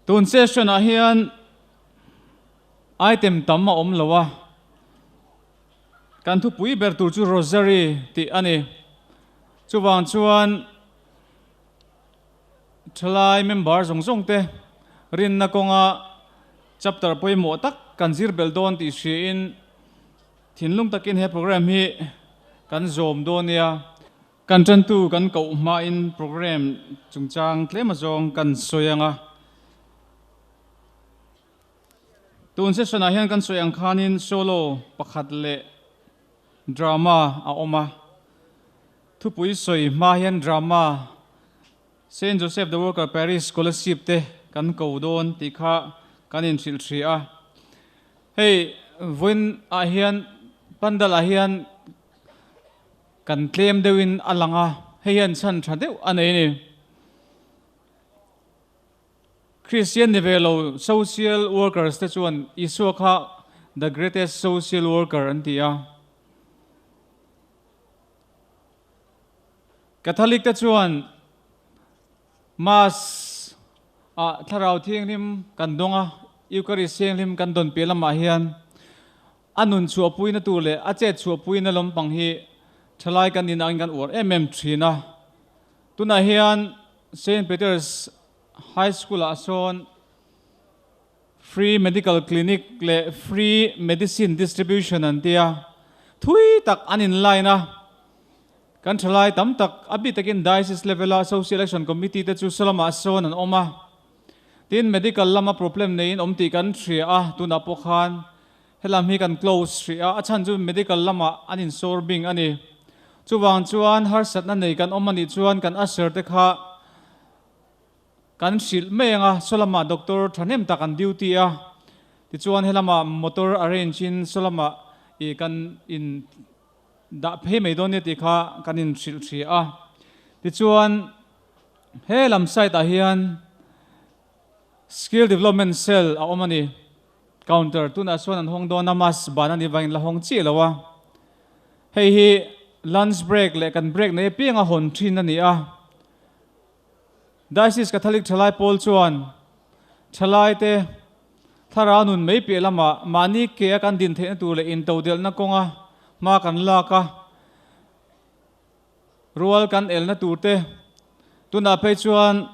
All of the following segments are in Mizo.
Tun session ah hian item tam a awm lo a, kan thupui ber tur chu Rosary tih a ni. Chuvang chuan thalai member zawng zawng te rinna kawnga chapter pawimawh tak kan zir belh dawn tih hriain thinlung takin he program hi kan zawm dawn nia. Kan tantu kan koh hmain program chungchang tlem azawng kan sawi ang a. Tun session ah hian kan sawi ang khanin solo pakhat leh drama a awm a. Thupui sawi hma hian drama Saint Joseph the Worker Parish Scholarship te kan ko dawn tih kha kan inhrilh hri a. Hei vawiin ah hian pandal ah hian Kan tlem deuhin a lang a, hei hian chhan tha deuh a nei a ni. Kristian ni ve lo social workers te chuan Isua kha the greatest social worker an ti a. Catholic te chuan Mass ah Thlarau Thianghlim kan dawng a, Eucharist Thianghlim kan dawn piah lamah hian A nun chhuahpuina tur leh a chet chhuahpuina lawmpang hi thalai kan nihna angin kan uar em em thin a. Tunah hian Saint Peter's High School ah sawn Free Medical Clinic leh Free Medicine Distribution an ti a, thui tak an in line a. Kan thalai tam tak a bik takin Diocese level a Social Action Committee te chu salamah sawn an awm a. Tin, medical lama problem neiin awm tih kan hria a, tunah pawh khan helam hi kan close hrih a, a chhan chu medical lamah an insawr bing a ni. Chuvang chuan harsatna nei kan awm a nih chuan kan usher te kha kan hrilh mai ang a, saw lamah doctor thahnem tak an duty a, tichuan helamah motor arrange in saw lamah ih kan in dah phei mai dawn nia tih kha kan inhrilh hria a, tichuan He lam site ah hian Skill Development Cell a awm a ni. Counter tunah chuan an hawng dawn a, mas ban a nih vangin la hawng chiah lo a. Hei hi lunch break leh kan break nei apiang a hawn thin a ni a. Diocese Catholic Thalai Pawl chuan thalai te thlarau nun mai piah lamah mahni ke a kan din theihna tur leh intodelhna kawnga hma kan lak a. Rual kan elna turte tunah phei chuan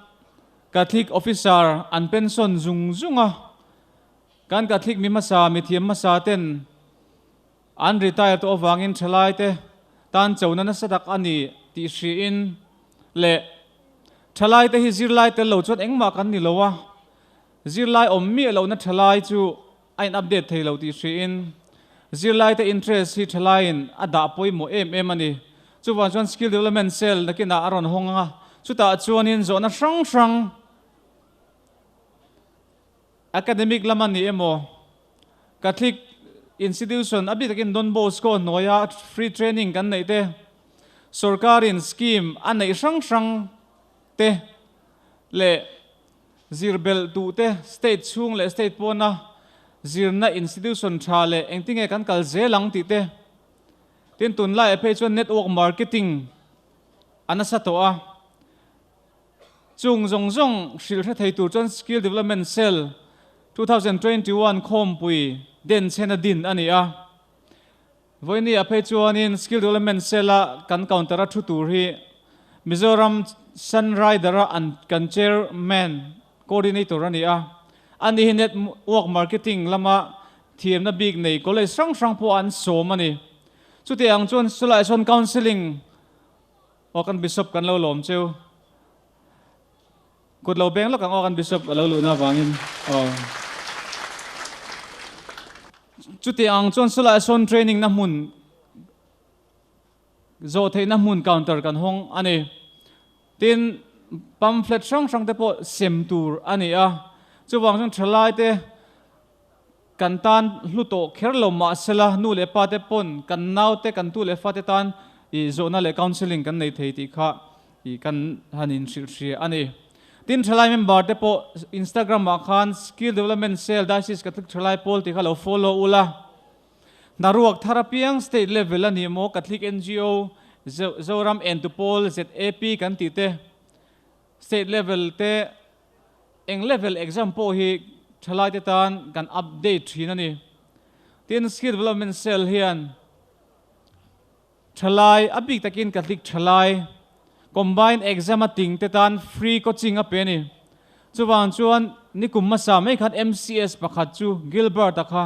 Catholic officer an pension zung zung a, kan Catholic mi hmasa, mithiam hmasa ten an retire tawh avangin thalaite tan chona nasa tak a ni tih hriin leh thalaite hi zirlai tel lo chuan engmah kan ni lo a, zirlai awm miah lohna thalai chu a in update thei lo tih hriin zirlaite interest hi thalaiin a dah pawimawh em em a ni. Chuvang chuan Skill Development Cell nakinah a rawn hawng ang a, chutah chuanin zawhna hrang hrang academic lama ni emaw, Catholic institution a bik takin Don Bosco hnuaia free training kan neih te, sorkarin scheme a neih hrang hrang te leh Zir belh duh te, state chhung leh state pawna zirna institution tha leh engtinge kan kal zel ang tih te. Tin, tunlaiah phei chuan network marketing a nasa tawh a, chung zawng zawng hrilh hre thei tur chuan Skill Development Cell 2021 khawmpui denchhen a din a ni a. Vawinia phei chuanin Skill Development Cell-a kan counter-a thu tur hi Mizoram Sun Rider-a an kan Chairman, Coordinator a ni a. Ani hi Network Marketing lama thiamna bik nei college hrang hrang pawh an sawm a ni. Chuti ang chuan chulaiah chuan Counselling aw kan Bishop kan lo lawm cheu. Kut lo beng lawk ang aw kan Bishop a lo luhna avangin aw. Chuti ang chuan sawlai sawn training na hmun zawh theihna hmun counter kan hawng a ni. Tin, pamphlet hrang hrang te pawh sem tur a ni a. Chuvang chuan thalai te kan tan hlu tawh kher lo mahsela nu leh pa te pawn kan nau te kan tu leh fa te tan ih zawhna leh counselling kan nei thei tih kha ih kan han inhrilh hria a ni. Tin, thalai member te pawh Instagram ah khan Skill Development Cell Diocese Catholic Thalai Pawl tih kha lo follow ula. Hnaruak thar apiang state level a ni maw Catholic ngo Zoram Entu Pawl ZAP kan tih te state level te eng level exam pawh hi thalai te tan kan update thin a ni. Tin Skill Development Cell hian thalai a bik takin Catholic thalai combined exam a ting te tan free coaching a pe a ni. Chuvang chuan nikum hmasa mai khan MCS pakhat chu Gilbert-a kha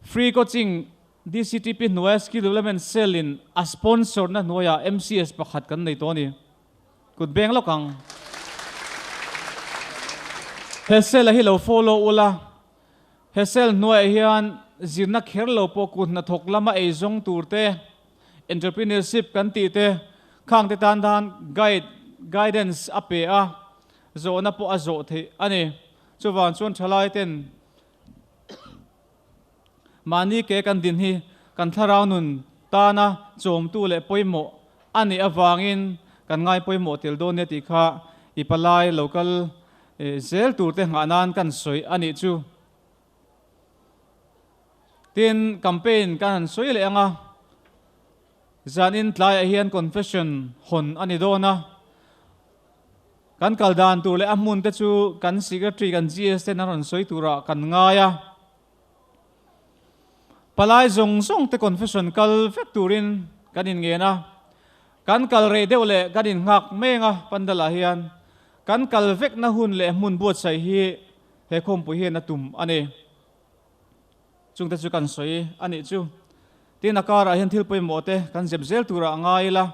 Free coaching DCTP hnuaia Skill Development Cell in a sponsor na hnuaiah MCS pakhat kan nei tawh a ni. Kut beng lawk ang. He cell a hi lo follow ula, he cell hnuaiah hian zirna kher lo pawh kut hnathawk lama eizawng tur te, entrepreneurship kan tih te, khang te tan tan guide, guidance a pe a, zawhna pawh a zawh theih a ni. Chuvang chuan thalai ten Mahni ke kan din hi kan thlarau nun tana chawmtu leh pawimawh a nih avangin kan ngai pawimawh tel dawn nia tih kha i palai lo kal zel turte nghah nan kan sawi a nih chu. Tin, campaign kan han sawi leh ang a, zanin tlaiah hian confession hawn a ni dawn a. Kan kal dan tur leh a hmun te chu kan Secretary, kan GS ten an rawn sawi turah kan ngai a. Palai zawng zawng te confession kal vek turin kan inngen a. Kan kal rei deuh leh kan innghak meng a Pandal-ah hian kan kal vekna hun leh hmun buatsaih hi he khawmpui hian a tum a ni. Chungte chu kan sawi a nih chu. Tin a karah hian thil pawimawh te kan zep zel turah a ngai ila.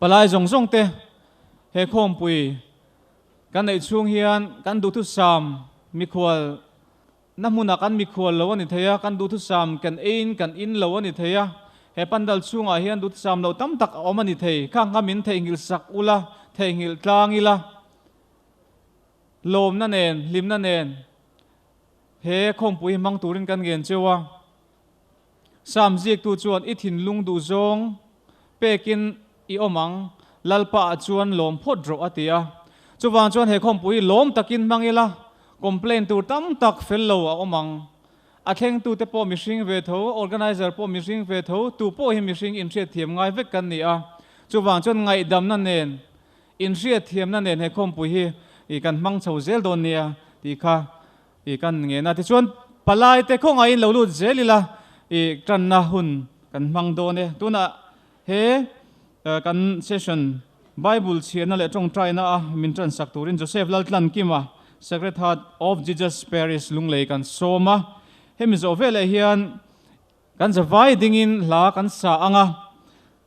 Palai zawng zawng te he khawmpui kan neih chhung hian kan duhthusam mikhual na hmunah kan mikhual lo a ni thei a, kan duhthusam kan eiin kan in lo a ni thei a, he pandal chhungah hian duhthusam lo tam tak a awm a ni thei. Khang kha min theihnghilh sak ula, theihnghilh tlang ila, lawmna nen, hlimna nen he khawmpui hi hmang turin kan ngen cheu a. Sam ziaktu chuan i thinlung duh zawng pekin i awm ang, Lalpa ah chuan lawm phawt rawh a ti a. Chuvang chuan he khawmpui hi lawm takin hmang ila, complain tur tam tak fel lo a awm ang. A thlengtute pawh mihring ve tho, organizer pawh mihring ve tho, tu pawh hi mihring inhriatthiam ngai vek kan ni a. Chuvang chuan ngaihdamna nen, inhriatthiamna nen he khawmpui hi kan hmang chho zel dawn nia tih kha I kan ngen a, tichuan palai te khawngaihin lo lut zel ila i tanna hun kan hmang dawn e. Tunah he kan session Bible chhiarna leh tawngtaina a min tansak turin Joseph Laltlankima, Sacred Heart of Jesus Parish Lunglei kan sawm a. Hemi zawh veleh hian Kan zavai dingin hla kan sa ang a,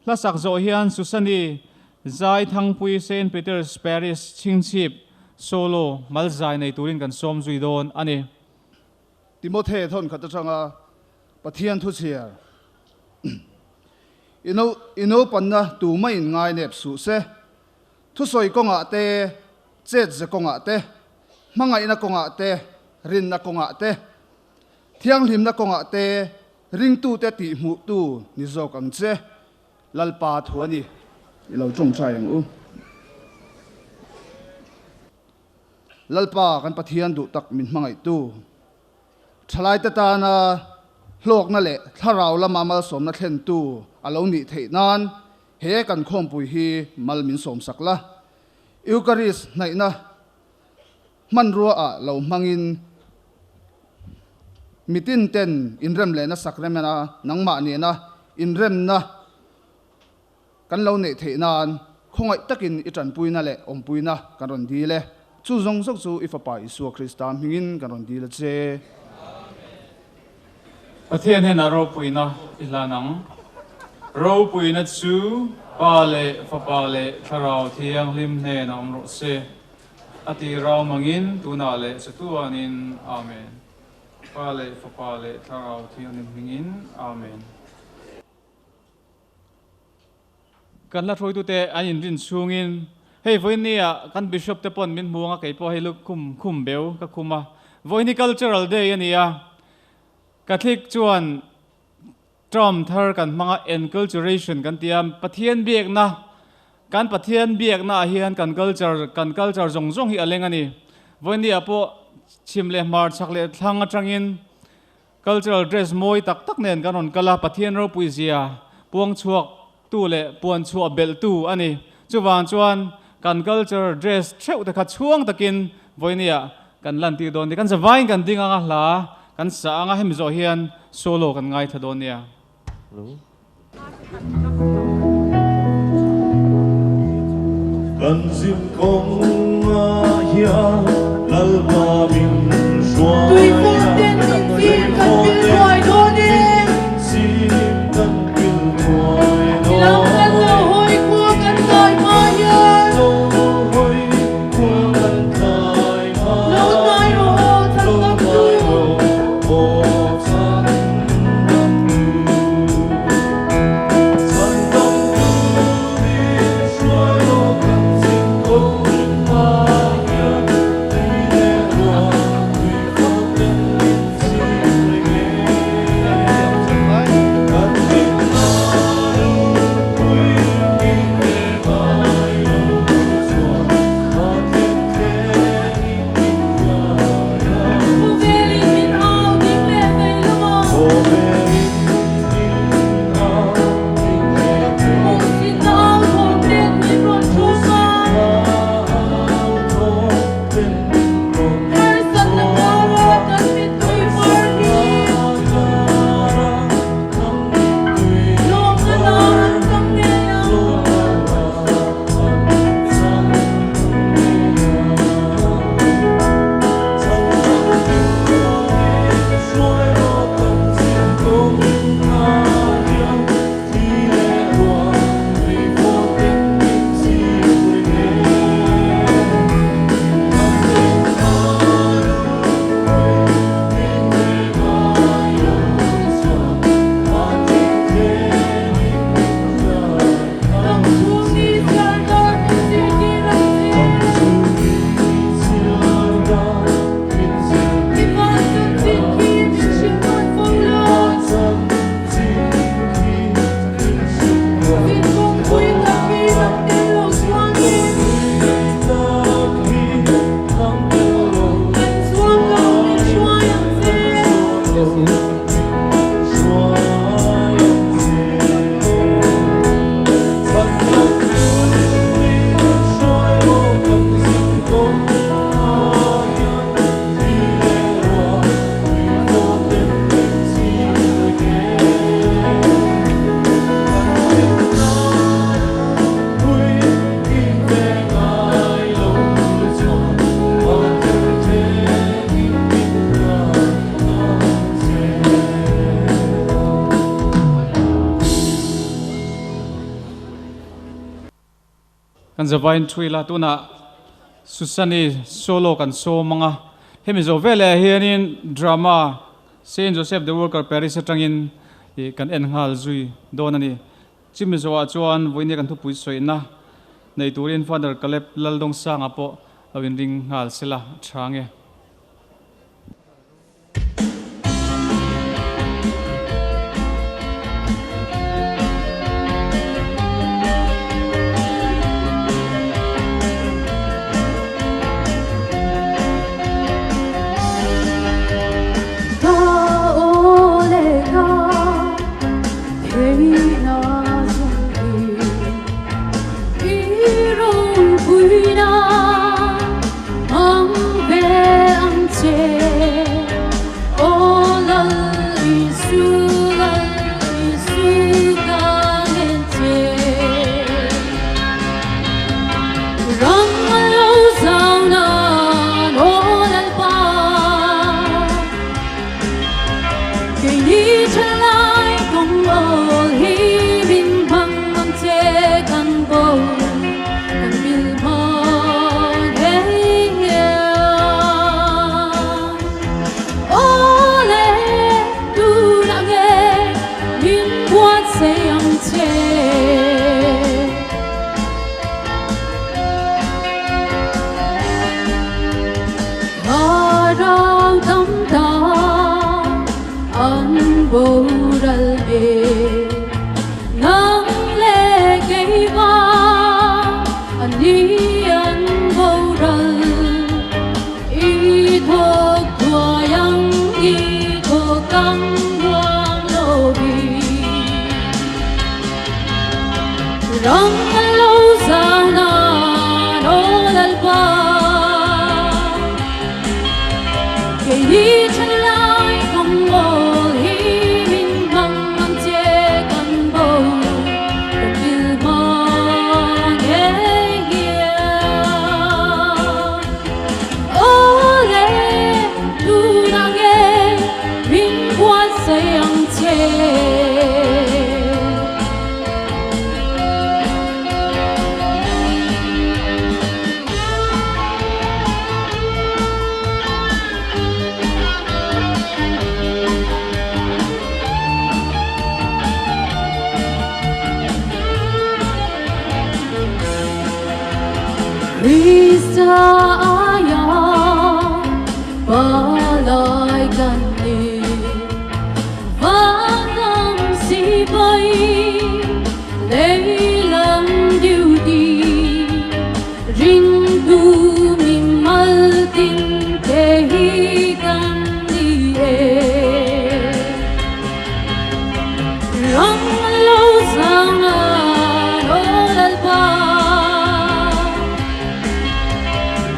hla sak zawh hian Susani Zai Thangpui Saint Peter's Parish Chhingchhip solo mal zai nei turin kan sawm zui dawn a ni. Timothe thawn khat atanga Pathian thu chhiar I naupanna tu maiin ngai nep suh se, thusawi kawngah te, chetze kawngah te, hmangaihna kawngah te, rinna kawngah te, Thianghlimna kawngah te ringtute tihhmuhtu ni zawk ang che, Lalpa thu a ni. I lo tawngtai ang u. Lalpa kan Pathian duh tak min hmangaihtu, thalaite tana hlawkna leh thlarau lama malsawmna thlentu a lo nih theih nan he kan khawmpui hi mal min sawmsak la. Eucharist hnaihna Hmanrua ah lo hmangin mitin ten inrem lehna sakremena nangmah nena inremna kan lo neih theih nan khawngaih takin i tanpuina leh awmpuina kan rawn dil e. Chu zawng zawng chu i Fapa Isua Krista hmingin kan rawn dil a che. Pathian hnenah ropuina i hlan ang. Ropuina chu. Pa leh Fapa leh Thlarau Thianghlim hnenah awm rawh se. A ti rau mangin tunah leh chatuanin. Amen. Pa leh Fapa leh Thlarau Thianghlim hmingin. Amen. Kan hla hruaitute an inrin chhungin hei vawiin ah kan Bishop te pawn min hmu anga kei pawh hei lu khum khum beu ka khum a. Vawiin hi Cultural Day a ni a, Catholic chuan Term thar kan hmang a, enculturation kan ti a, Pathian biakna, kan Pathian biakna ah hian kan culture, kan culture zawng zawng hi a leng a ni. Vawiin ah pawh chhim leh hmar chhak leh thlang atangin cultural dress mawi tak tak nen kan rawn kal a, Pathian ropui zia puang chhuak tu leh puan chhuah belh tu a ni. Chuvang chuan kan culture dress theuh te kha chhuang takin vawinia kan lan tir dawn ni. Kan zavaiin kan ding anga hla kan sa anga hemi zawh hian solo kan ngaithla dawn nia. Kan zin kawng ah hian Lalpa min hruai a. Tuifawm ten min zin kan pil ruai dawn e. Zin kan pil ruai dawn e. Lam kan lo hawi khua kan tlai hma hian. Lo hawi khua kan tlai hma. Lo hnai rawh aw chhan dam tu. Lo hnai rawh aw chhan dam tu. Chhan dam tu min hruai rawh kan zin kawng ah hian tui leh ruah tui fawm ten min chhim reng e. Kan hlimna lungpui min ve ngai lo chuan a then thlengin min hruai a. Khawvelin min au ding leh vei lo a. Khawvelin min au ding leh vei. Hmuhsitna au thawm ten min rawn chhung a. Hmuhsitna au thawm ten min rawn chhung a. Harsatna kara kan mittui far hi. Lawmna la an chang ngei a. Dam chhung ni chhiar dan min zirtir ang che. I van chanchin khi min hrilh nawn fo lo. Zin kawngpui tak hi nang tel lo chuanin. Kan chuang lo min hruai ang che. Kan zavain thu ila tunah Susani solo kan sawm ang a, hemi zawh veleh ah hianin drama Saint Joseph the Worker Parish atangin ih kan en nghal zui dawn a ni. Chumi zawhah chuan vawinia kan thupui sawihna nei turin Father Caleb Laldawngsanga pawh lo inring nghal sela a tha nge. boral ve Nang leh keimah an ni an boral I thawk thuai ang i thawk ang ruang lovi Ram lo zan a aw Lalpa Kei hi then lai kawng awl hi min hmang ang che kan bo kan pil hma ngei hian Aw le tunah nge min buatsaih ang che. Krista aia palai kan ni Vanram sipai lei lam duty Ringtu mi mal tin te hi kan ni e. Ram lo zang a aw Lalpa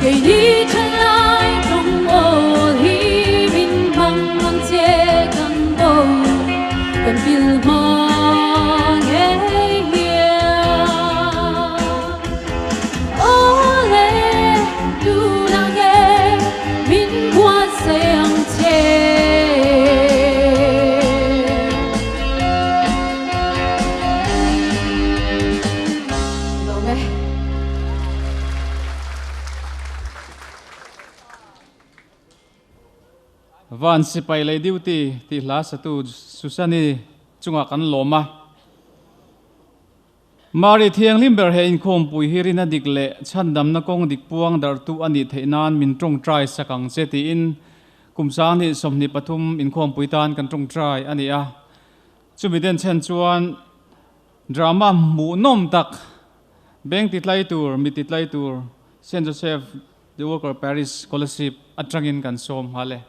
Kei ni thalai tawng awl hi min hmang ang che kan bo kan pil hma ngei hian. Aw le tunah nge min buatsaih ang che. Lawm e. Van sipai lei duty tih hla satu Susani chungah kan lawm a. Mari Thianghlim ber he inkhawmpui hi rina dik leh chhandamna kawng dik puang darhtu a nih theih nan min tawngtai sak ang che tiin kum 20 23 inkhawmpui tan kan tawngtai a ni a. Chumi denchhen chuan drama hmuhnawm tak beng titlai tur, mi titlai tur Saint Joseph the Worker Parish Scholarship atangin kan sawm nghal e.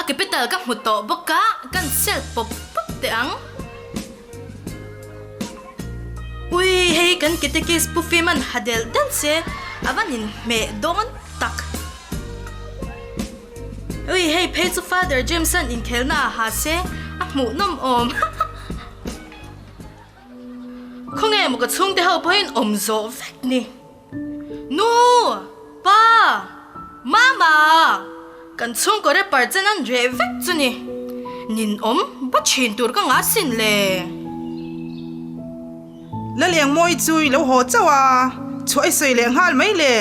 A capital ka hmu tawh bawk a, kan sel pawp pawp teh ang. Ui, hei kan catechies pu Fiman ha del del se, a van inhmeh dawn tak. Ui hei phei chu Father James-a'n inkhelna ah ha se a hmuhnawm awm Khawnge maw ka chhungte ho pawhin awm zawh vek ni. Nu! Pa! Mama! Kan chhungkaw rapper chen an reh vek chu ni. Ninawm ba thin tur ka ngah sin le. Lalengmawi chu i lo haw chauh a, chhuah i sawi leh nghal mai le.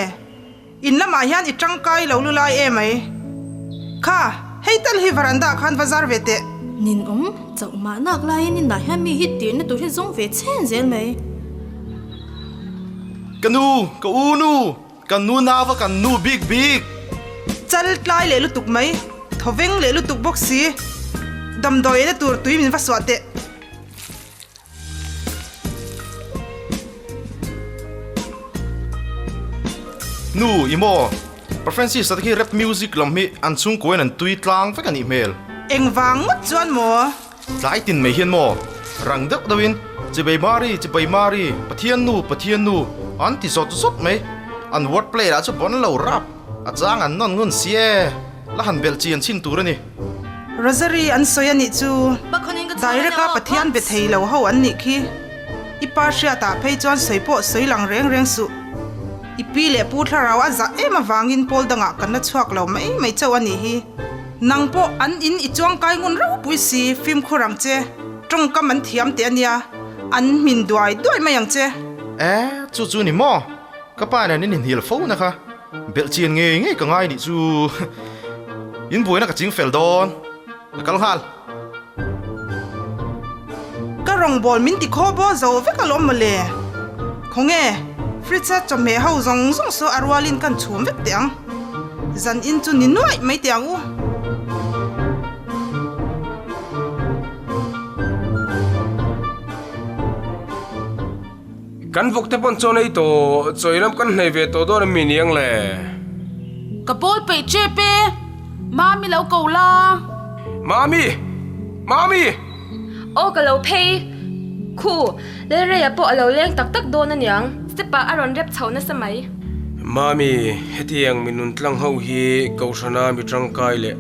In lamah hian i tangkai lo lu lai em ai? Kha, hei tal hi veranda ah khan va zar ve teh. Ninawm, chauh mah nak laiin inah hian mi hi tirna tur hi zawng ve chhen zel mai. Ka nu, ka u nu, kan nu nava kan nu bik bik. Chal tlai leh lutuk mai, thawveng leh lutuk bawk si. Damdawi eina tur tui min va suah teh. Nu i maw? Pa Francis a te khi rap music lam hi an chhungkuain an tui tlang vek a nih hmel. Engvang ngawt chuan maw? Tlai tin mai hian maw? Rang deuh deuhin, Chibai Mari, Chibai Mari, Pathian nu, Pathian nu, an ti zawt zawt mai. An word play lah chu bon lo rap, a chang an nawn ngun si e. La han belh chian chhin tur a ni. Rosary an sawi a nih chu. Direct a Pathian be thei lo ho an nih khi. I pa hriatah phei chuan sawi pawh sawi lang reng reng suh. I pi leh pu thlarau a zah em avangin pawl dangah kan la chhuak lo mai mai chauh a nih hi. Nang pawh an in i chuangkai ngun ropui si fimkhur ang che. Tawngkam an thiam teh a nia. An hmin duai duai mai ang che. E, chu chu ni maw? Ka pa nen in inhil fo na kha. Belh chian ngei ngei ka ngai nih chu. In buaina ka ching fel dawn. Ka kal nghal. Ka rawngbawl min ti khaw baw zo vek alawm mawle. Khawnge, fridge a chawhmeh ho zawng zawng saw a rualin kan chhum vek teh ang. Zan in chu ni nuaih mai teh ang u. Kan vawk te pawn chaw nei tawh, chawi lam kan hnei ve tawh dawn em mi niang le? Ka pawl peih tep e, Mami lo ko la. Mami! Mami! Aw ka lo phei. Khu, Lalreia pawh a lo leng tak tak dawn aniang, step ah a rawn rep chho nasa mai. Mami, hetiang mi nun tlang ho hi Kohhrana mi tangkai leh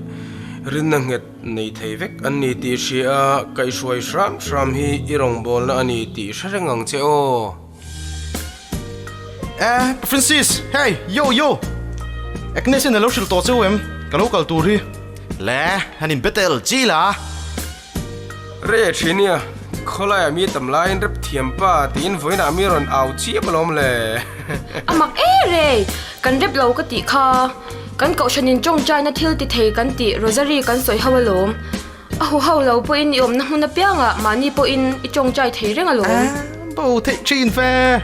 rinna nghet Nei thei vek an ni tih hria a, kaihhruai hram hram hi i rawngbawlna a ni tih hre reng ang che aw. Eh, Pa Francis, hey, yo, yo! Agnes in a lo hrilh tawh cheu em? Ka lo kal tur hi. Le, han in Bethel, chi la! Reh thin nia, khawlaiah mi tam laiin rep thiam pa tiin vawiinah mi rawn au chiam alawm le. A mak e rei, kan rep lo ka tih kha. Kan kohhranin tawngtaina thil ti thei kan tih Rosary kan sawi ho alawm. A hu ho lo pawhin i awmna hmun apiangah mahni pawhin i tawngtai thei reng alawm. A bo theih thin fe.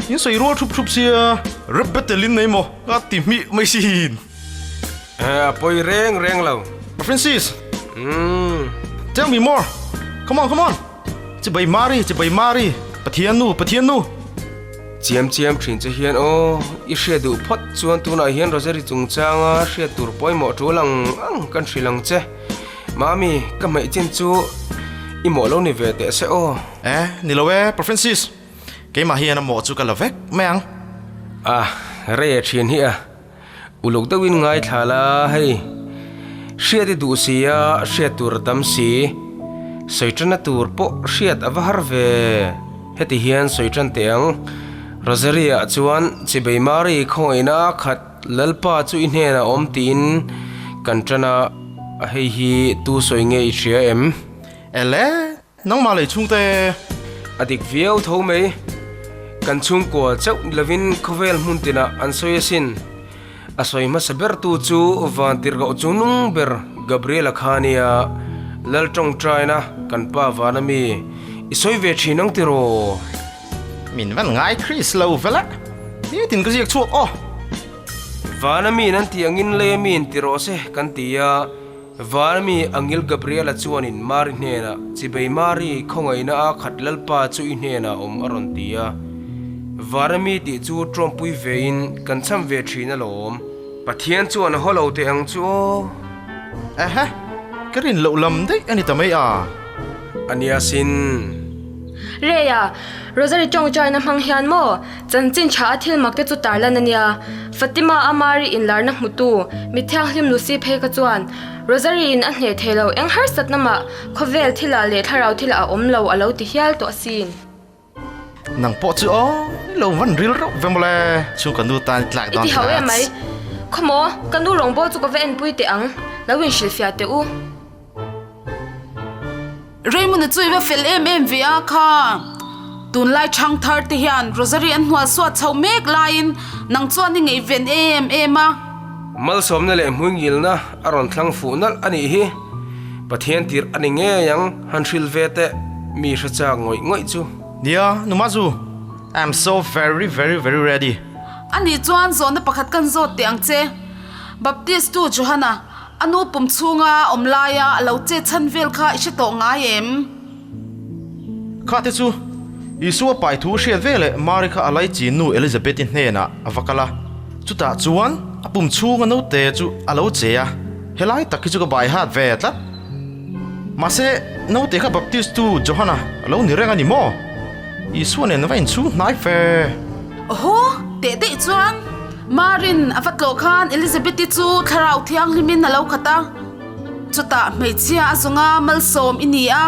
In sawi rual thup thup sia. Rep betelin nei maw ka ti hmih mai sin. A pawi reng reng lo. Francis! Tell me more! Come on, come on! Chibai Mari, chibai Mari! Pathian nu, Pathian nu! Chiam chiam thin che hian aw, i hriat duh phawt chuan tunah hian Rosary chungchanga hriat tur pawimawh tul ang ang kan hrilh ang che. Mami, ka hmeih chin chu i mawh lo ni ve teh se aw. Eh, ni lo e, Pa Francis. Keimah hian a mawh chu ka la vek mai ang. A, rei a thian hi a. Uluk deuhin ngaithla la hei. Hriat i duh si a, hriat tur a tam si. Sawi tanna tur pawh hriat a va har ve. Heti hian sawi tan teh ang. Rosary ah chuan Chibei Mari khawngaihna khat Lalpa chu i hnenah awm tiin kan tan a, hei hi tu sawi nge i hria em? Ele, Nangmah lei chhungte. A dik viau tho mai. Kan chhungkua chauh ni lovin khawvel hmun tinah an sawi asin. A sawi hmasa bertu chu Vantirhkoh chungnung ber Gabriela kha ania. Lal tawngtaina kan pa vana mi i sawi ve thin ang tiraw? Min van ngai Chris lo vel a, nitin ka ziak chhuak aw. Vana miin an tih angin lei a miin ti rawh se kan ti a. Varmi Angel Gabriela chuanin Mari hnenah, Chibei Mari, khawngaihna a khat Lalpa chu i hnenah awm a rawn ti a. Varmi tih chu tawmpui vein kan cham ve thin alawm. Pathian chuan a haw lo teh ang chu aw. Ehe, ka rin loh lam daih a ni ta mai a. A nia sin. Reia, Rosary tawngtaina hmang hian maw chanchin tha a thil mak te chu tarlan a nia. Fatima a Mari inlarna hmutu mithianghlim Lucy phei kha chuan Rosary in a hneh thei lo eng harsatna mah khawvel thilah leh thlarau thilah a awm lo a lo ti hial tawh asin. Nang pawh chu aw i lo van ril reuh ve mawle chhung ka nu tan i tlak I dawn ti hau em tlats. mai. Khawmaw, ka nu rawngbawl chu ka va enpui teh ang, lo inhrilhfiah teh u. Raymond-a chu i va fel em em ve a kha. Tunlai chhang thar te hian Rosary an hnual suat chho mek laiin nang chuan i ngaihven em em a. Malsawmna leh hmuingilna a rawn thlang fuh nalh a nih hi. Pathian tirh a ni ngei ang, han hrilh ve teh, mi hre chak ngawih ngawih chu. Nia, Numazu, I am so very very very ready. Ani chuan zawhna pakhat kan zawt teh ang che. Baptist-tu Johana, A nu pum chhunga awm laia a lo che chhan vel kha i hre tawh ngai em? Kha te chu Isua pai thu hriat ve leh Mari kha a laichin nu Elizabeth-i hnenah a va kal a, chutah chuan a pum chhunga naute chu a lo che a, helai tak hi chu ka bai hat ve tlat. Mahse, naute kha Baptist-tu Johana a lo ni reng a ni maw? Isua nen va inchhung hnai fe. Aw, teh daih chuan Marin a va tlawh khan Elizabeth-i chu Thlarau Thianghlimin a lo khat a. Chutah hmeichhia a zawnga malsawm i ni a,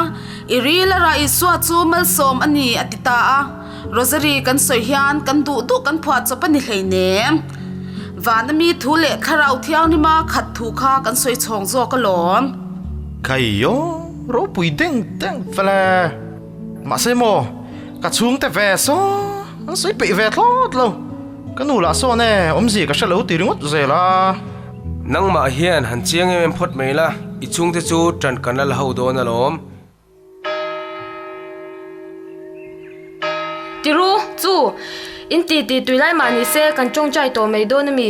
i ril a rah Isua chu malsawm a ni a ti ta a. Rosary kan sawi hian kan duh duh kan phuah chawp a ni hleinem. Vana mi thu leh Thlarau Thianghlima khat thu kha kan sawi chhawng zawk alawm. Kaiaw, ropui deng deng fel e. Mahse maw, ka chhungte ve saw an sawi peih ve thlawt lo. Ka nu lah sawn e, awmzia ka hre lo ti ringawt zel a. Nangmah hian han chiang em em phawt mai la, i chhungte chu ṭan kan la la ho dawn alawm. Tiru, chu! In ti ti tui lai mah ni se kan ṭawngṭai tawh mai dawn a mi?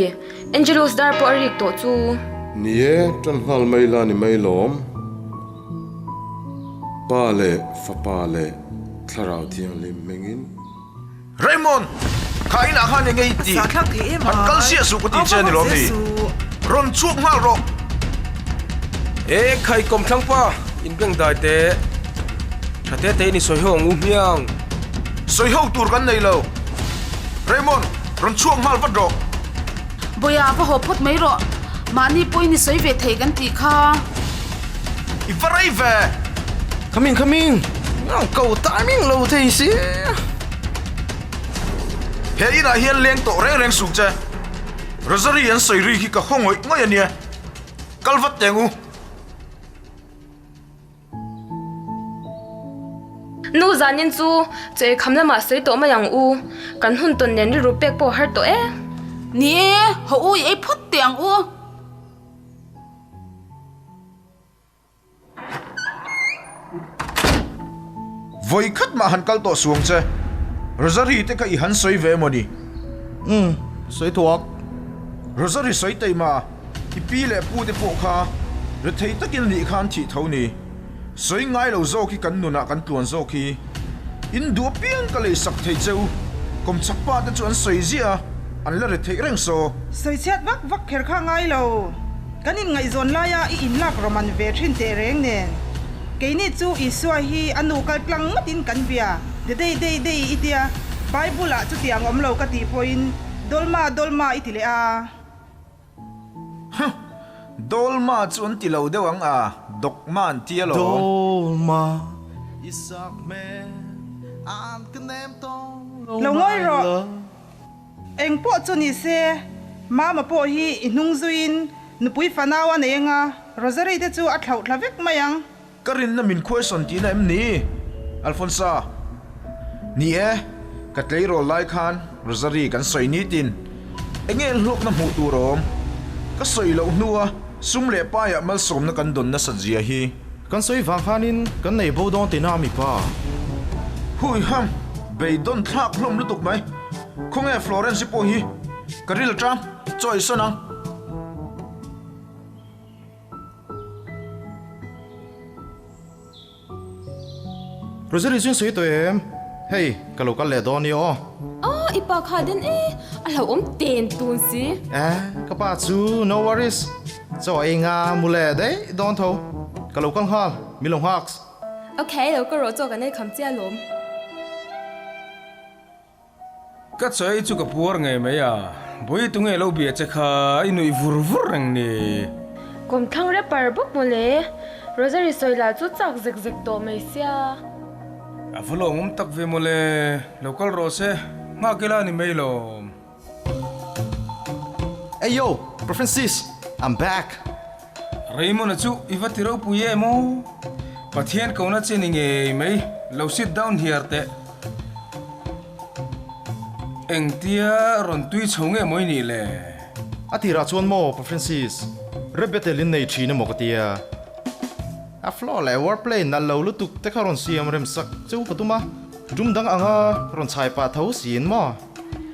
Angelus dar pawh a rik tawh chu. Ni e, ṭan nghal mai la ni mai lawm. Pa leh Fapa leh Thlarau Thianghlim hmingin. Raymond, kha inah khan eng nge i tih? Han kal siah suh ka tih che a ni lawm ni? Rawn chhuak nghal rawh! E khai kawmthlang pa, in beng dai teh. Tha te te in i sawi ho ang u hmiang. Sawi ho tur kan nei lo. Raymond, rawn chhuak nghal vat rawh. Bawia va haw phawt mai rawh. Mahni pawhin i sawi ve thei kan tih kha. I va rei ve! Coming coming! Ngang ko timing lo thei si. He inah hian leng tawh reng reng suh che. Rosary an sawi ri hi ka haw ngawih ngawih a nia. Kal vat teng u. Nu zanin chu chaw ei kham lamah sawi tawh mai ang u. Kan hun tawn nen rilru pek pawh a har tawh e. Ni e, haw u i ei phawt teh ang u. Vawi khat mah han kal tawh suang che. Rosary te kha i han sawi ve emaw ni? Umm, sawi thuak. Rosary sawi taima, i pi leh pu te pawh kha rethei takin nih khan thih tho ni. Sawi ngai lo zawk hi kan nunah kan tluan zawk hi. In duh apiang ka lei sak thei che u. Kawmchhak pa te chu an sawi ziah a, an la rethei reng saw. Sawi chhiat vak vak kher kha ngai lo. Kan inngaihzawn laia i inlak rawman ve thin teh reng nen. Keini chu Isua hi a nu kal tlang ngatin kan bia, de dei dei dei i tia, Bible ah chutiang awm lo ka tih pawhin Dolma Dolma i ti leh a. Huh! Dolma chu an ti lo deuh ang a, Dogma an ti alawm. Dolma i sak hmel an ka nem tawng Lo ngawi rawh. Eng pawh chu ni se, Mama pawh hi i hnung zuiin nupui fanau a nei anga, Rosary te chu a thlauh thla vek mai ang. Ka rinna min khuaisawn tihna em ni? Alfonsa, Ni e, ka tleirawl lai khan Rosary kan sawi nitin enge hlawkna hmuh tur a awm? Ka sawi loh hnua sum leh paiah malsawmna kan dawn nasat zia hi. Kan sawi vang khanin kan nei bo dawn tihna a mi pa. Hui ham, beidawn thlak hlawm lutuk mai. Khawnge Florence-i pawh hi ka ril tang chaw i sawn ang. Rosary chuan sawi tawh em? Hei, ka lo kal leh dawn nia aw. Aw, i pa kha den e, a hlauhawm ten tun si. Eh, ka pa chu no worries, chaw ei nga mu leh daih dawn tho. Ka lo kal nghal, mi lo nghaks. Ok, lo ka rawh chaw kan ei kham chiah alawm. Ka chawi chu ka puar ngei mai a, Bawi tunge lo bia che kha i nuih vur vur reng ni. Kawmthlang rapper bawk mawle, Rosary sawi lah chu chak zek zek tawh mai sia. A va lawmawm tak ve mawle, lo kal rawh se, nghak ila ni mai lawm. Hey yo, Bro Francis, I'm back! Raymond-a chu i va ti ropui em aw? Pathian kohna che ni ngei mai, lo sit down hiar teh. Engtia rawn tui chho nge maw i nih le? A tirah chuan maw Pa Francis, Rep Bethel in nei thin emaw ka tia. A floor leh wordplay nalh lo lutuk te kha rawn siam rem sak cheu ka tum a, tum dang anga rawn chhai pah tho siin maw?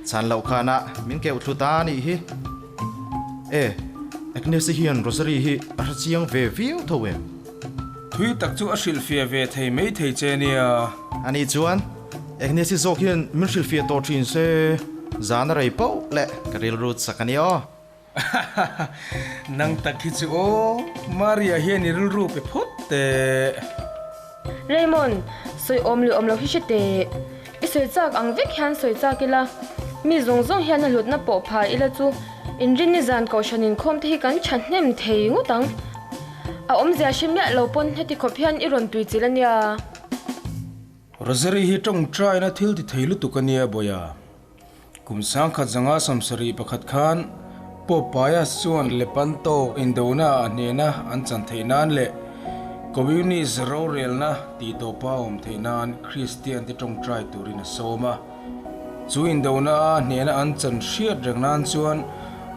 Chhan loh khanah min keuh thlu ta a nih hi. E, Agnes-i hian Rosary hi a hre chiang ve viau tho em? Thui tak chu a hrilhfiah ve thei mai thei che nia. Ani chuan Agnes-i zawk hian min hrilhfiah tawh thin se, zan a rei poh leh ka rilru chak a nia aw. Nang tak hi chu aw, Maria hian i rilru pe phawt teh. Raymond, sawi awm leh awm lo hi hre teh. I sawi chak ang vek hian sawi chak ila, mi zawng zawng hian a hlutna pawh pha ila chu inrinni zan kohhran inkhawm te hi kan tha hnem thei ngawt ang. A awmzia hre miah lo pawn heti khawp hian i rawn tui chilh a nia. Rosary hi tawngtaina thil ti thei lutuk a nia Bawia. Kum sangkhat zanga sawmsarih pakhat khan Pope Pius chuan Lepanto indona a hnena an chan theih nan leh Communist rorelna tih tawpa awm theih nan Kristian te tawngtai turin a sawm a. Chu indona a hnena an chan hriat reng nan chuan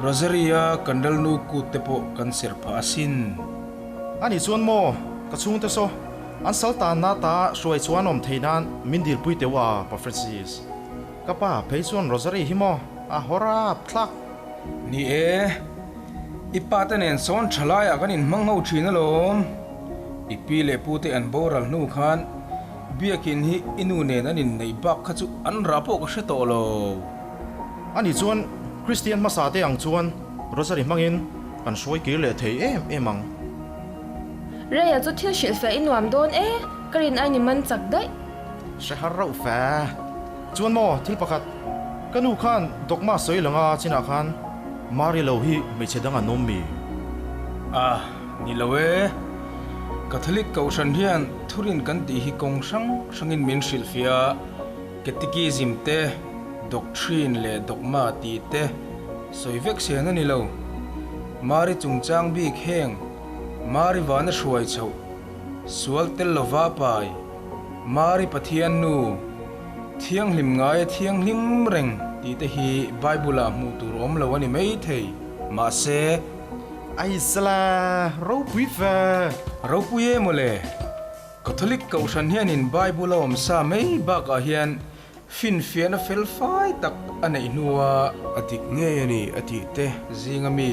Rosary-a kan lalnu kut te pawh kan serh phah asin. Ani chuan maw, ka chhungte saw an sal tanna ta hruai chuan awm thei nan min dilpui teuh a, Pa Francis. Ka pa phei chuan Rosary hi maw a hawr ap thlak. Ni e, i pa te nen sawn tha laiah kan inhmang ho thin alawm. I pi leh pu te an boral hnu khan Biakin hi i nu nen an inneih bak kha chu an rah pawh ka hre tawh lo. Ani chuan Kristian hmasa te ang chuan Rosary hmangin kan hruai kir leh thei em em ang. Reia chu thil hrilhfiah i nuam dawn e, ka rin ain i man chak daih. Hre har rauh fe. Chuan maw thil pakhat, ka nu khan dogma sawi langa chinah khan Mari lo hi hmeichhe dang an awm mi? A, ni lo e. Catholic Kohhran hian thurin kan tih hi kawng hrang hrangin min hrilhfiah a, Catechism te, Doctrine leh Dogma tih te sawi vek sen a ni lo. Mari chungchang bik heng Mari vana hruai chhoh, sual tel lova pai, Mari Pathian nu, Thianghlim ngaia thianghlim reng tih te hi Bible-ah hmuh tur awm lo a ni mai thei. Mahse. Aisla, ropui fe! Ropui e mawle! Catholic Kohhran hianin Bible a awm sa mai bakah hian finfiahna fel fai tak a neih hnua a dik ngei a ni a tih te zinga mi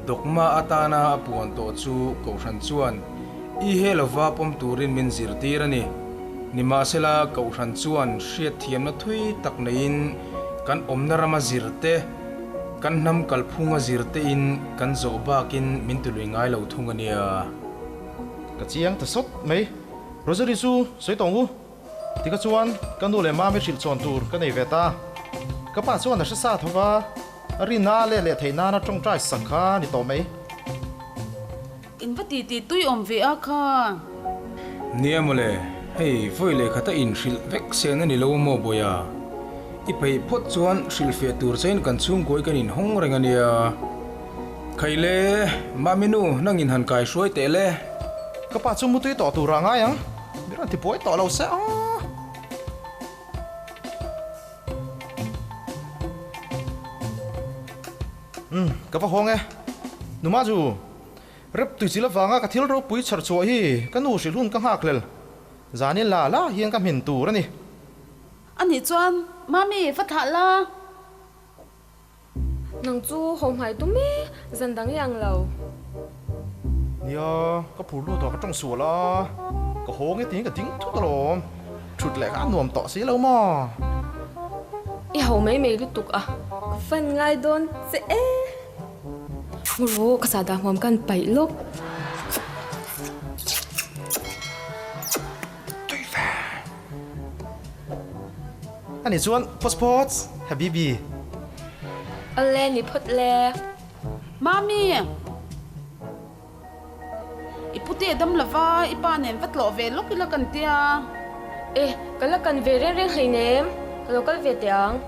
dogma atana a puan tawh chu Kohhran chuan i he lova pawm turin min zirtir a ni. Nimahsela Kohhran chuan hriatthiamna thui tak neiin kan awmna rama zir te, kan hnam kalphunga zir tein kan zawh bakin min tilui ngai lo thung a nia. Ka chiang ta sawt mai. Rosary chu sawi tawng u. Tika chuan ka nu leh mami hrilh chhawn tur ka nei ve ta. Ka pa chuan a hre sa tho va, a rinna a let leh theih nana tawngtai sak kha a ni tawh mai. In va ti ti tui awm ve a kha. Nia mawle, hei vawi leh khata in hrilh vek sen a ni lo maw Bawia? I peih phawt chuan hrilhfiah tur chein kan chhungkuai kan inhawng reng a nia. Khai le, Mami nu, nang in han kai hruai teh le. Ka pa chu mutui tawh tur ah ngai ang, mi rawn ti buai tawh lo se aw. Umm, ka va hawng e. Nu Maju, rep tuichil avanga ka thil ropui chhar chhuah hi ka nu hrilh hun ka nghak hlel. Zanin la la hian ka hmin tur a ni. Anih chuan, Mami, va thlah la. Nang chu haw hmai tum e, zan dang i ang lo. Nia, ka phur lut a, ka tawng sual a, ka haw nge tiin ka ding thut alawm. Thut leh kha a nuam tawh si lo maw? I ho mai mai lutuk a, ka fan ngai dawn che e. Ngawh, ka sahdah huam kan paih lawk. Tui fe. Ani chuan phawts phawts Habibi. Awle ni phawt le. Mami! I pute dam lova i pa nen va tlawh ve lawk ila kan tia. E, ka la kan ve reng reng hleinem, ka lo kal ve teh ang.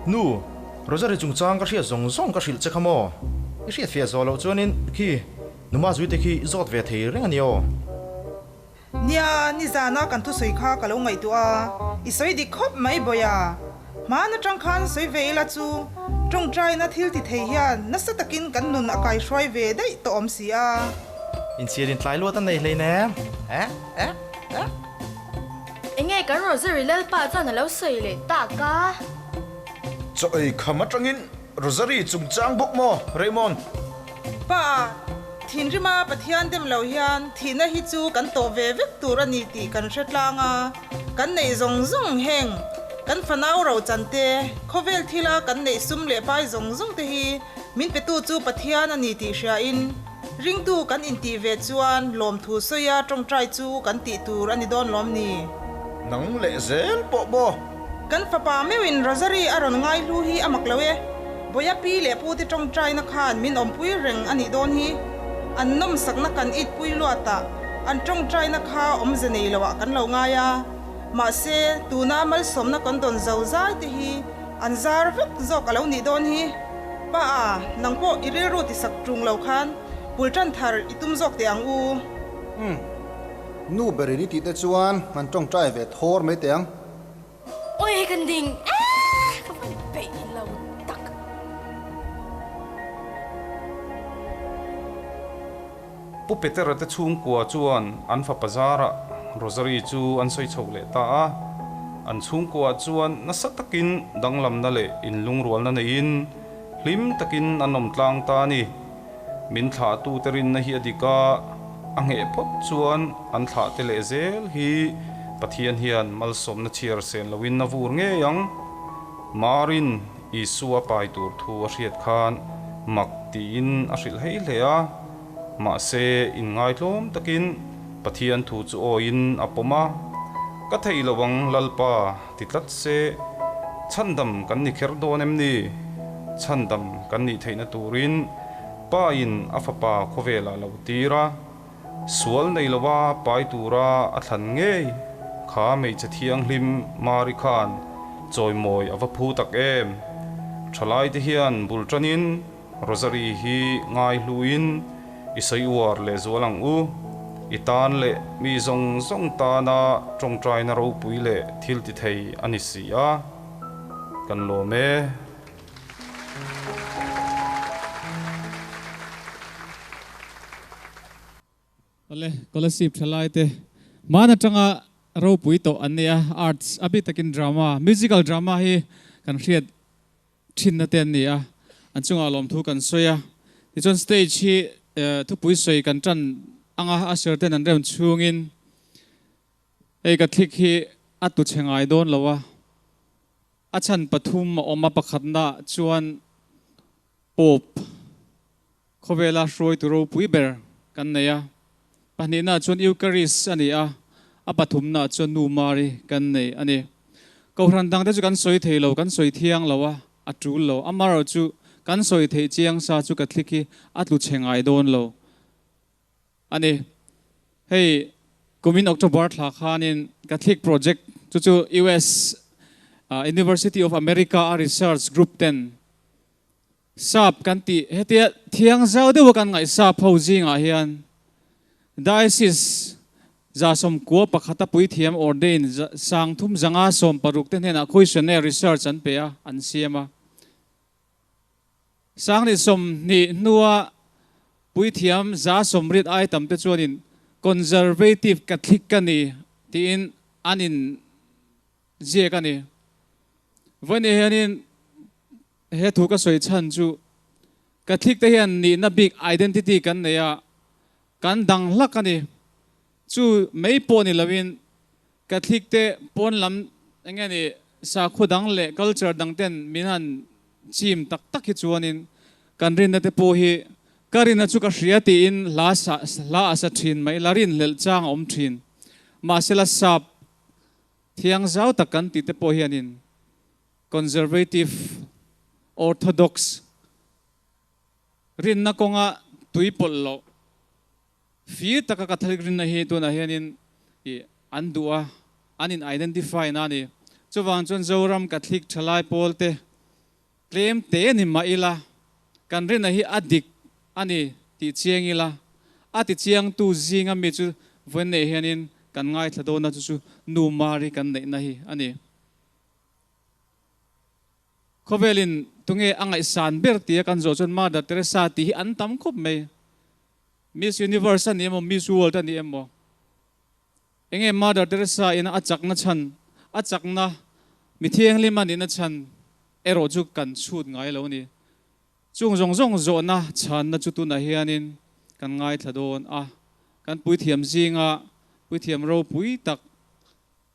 Nu, Rosary chungchang ka hriat zawng zawng ka hrilh che kha maw? I hriat fiah zawh loh chuanin khi Numa zuite khi i zawt ve thei reng a ni aw. Nia, nizana kan thusawi kha ka lo ngaihtuah a, i sawi dik khawp mai Bawia. Hmaan atang khan sawi ve ila chu tawngtaina thil ti thei hian nasa takin kan nun a kaihruai ve daih tawh awm si a. Inchhir in tlai luat a nei hleinem. Eh? Eh? Eh? Enge kan Rosary Lalpa chuan a lo sawi leh tak a? Chaw ei kham atangin Rosary chungchang bawk maw Raymond? Pa, thinrima Pathian dem lo hian thihna hi chu kan tawh ve vek tur a ni tih kan hre tlang a, kan neih zawng zawng heng, kan fanau rochan te, khawvel thila kan neih sum leh pai zawng zawng te hi min petu chu Pathian a ni tih hriain ringtu kan intih ve chuan lawmthu sawia tawngtai chu kan tih tur a ni dawn lawm ni? Nang leh zel pawh maw? Kan fapa meuhin Rosary a rawn ngai hlu hi a mak lo e. Bawia pi leh pu te tawngtaina khan min awmpui reng a nih dawn hi. An nawmsakna kan itpui luat a, an tawngtaina kha awmze nei loah kan lo ngai a. Mahse, tuna malsawmna kan dawn zo zai te hi an zar vek zawk a lo nih dawn hi. Pa a, nang pawh i rilru tisak tung lo khan bul tan thar i tum zawk teh ang u. Umm. Nu berin i tih te chuan han tawngtai ve thawr mai teh ang. Awi kan ding e ka van peih lo tak. Pu Petera te chhungkua chuan an fapa zarah Rosary chu an sawi chhoh leh ta a, an chhungkuaah chuan nasa takin danglamna leh inlungrualna neiin hlim takin an awm tlang ta a ni. Min thlahtute rinna hi a dik a, a ngheh phawt chuan an thlahte leh zel hi Pathian hian malsawmna chhiar sen loin a vur ngei ang. Marin Isua pai tur thu a hriat khan mak tiin a hrilh hei hle a, mahse inngaitlawm takin Pathian thu chu awiin a pawm a, Ka thei lo ang Lalpa ti tlat se, chhandam kan ni kher dawn em ni? Chhandam kan nih theihna turin Pa in a fapa khawvelah lo tir a, sual nei lova pai tura a thlan ngei kha hmeichhe thianghlim Mari khan chawimawi a va phu tak em? Thalaite hian bul tanin Rosary hi ngaihluin i sawi uar lehzual ang u. I tan leh mi zawng zawng tana tawngtaina ropui leh thil ti thei a ni si a, kan lawm e. Awle, Kolasib thalai te hman atanga ropui tawh an nei a, arts a bik takin drama, musical drama hi kan hriat thinna te an ni a, an chungah lawmthu kan sawi a. Tichuan stage hi thupui sawi kan tan anga a sir ten an rem chhungin hei ka thlik hi a tu chhe ngai dawn lo a, a chhan pathum a awm a, pakhatna chuan Pope Khawvela hruaitu ropui ber kan nei a, pahnihnaah chuan Eucharist a ni a, a pathumnaah chuan Nu Mari kan nei a ni. Kohhran dangte chu kan sawi thei lo, kan sawi thiang lo a, a tul lo. Amaherawh chu kan sawi theih chiang sa chu Catholic hi a tlu chhe ngai dawn lo a ni. Hei kumin October thla khanin Catholic Project chu chu US University of America a research group ten Sap kan tih hetia thiang zau deuha kan ngaih sap ho zingah hian Diocese 191 a puithiam ordain 360 te hnenah questionnaire research an pe a, an siam a. 2020 hnua puithiam 80 ai tam te chuanin Conservative Catholic ka ni tiin an in ziak a ni. Vawiin hianin He thu ka sawi chhan chu Catholic te hian nihna bik identity kan nei a, kan dang hlak a ni. Chu mai pawh ni loin Catholic te pawn lam eng nge ni sakhua dang leh culture dang ten min han chim tak tak hi chuanin kan rinna te pawh hi ka rinna chu ka hria tiin hla sa hla a sa thin mai la rinhlelh chang a awm thin. Mahsela sap thiang zau tak kan tih te pawh hianin Conservative, Orthodox, rinna kawnga tui pawlh loh fir taka Catholic rinna hi tunah hianin ih an duh a, an in identify na a ni. Chuvang chuan Zoram Catholic thalai pawl te tlem te ni mah ila kan rinna hi a dik a ni tih chiang ila, a ti chiangtu zinga mi chu vawiin neih hianin kan ngaithla dawn a, chu chu Nu Mari kan neihna hi a ni. Khawvelin tunge a ngaihsan ber tia kan zawh chuan Mother Teresa tih hi an tam khawp mai. Miss Universe a ni emaw, Miss World a ni emaw. Enge Mother Teresa ina a chakna chhan, a chakna mi thianghlim a nihna chhan erawh chu kan chhut ngai lo a ni. Chung zawng zawng zawhna chhanna chu tunah hianin kan ngaithla dawn a. Kan puithiam zinga puithiam ropui tak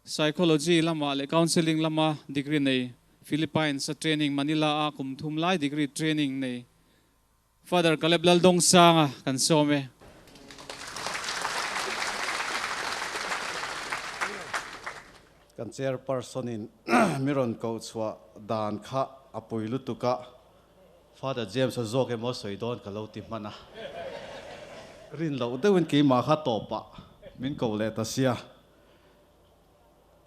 Psychology lamah leh Counselling lama degree nei, Philippines a training Manila a kum thum lai degree training nei Father Caleb Laldongsanga kan sawm e. Kan chairperson in mi rawn koh chhuah dan kha a pui lutuk a, Father James a zawk emaw sawi dawn ka lo ti hman a, rin loh deuhin keimah kha tawpah min koh leh ta sia.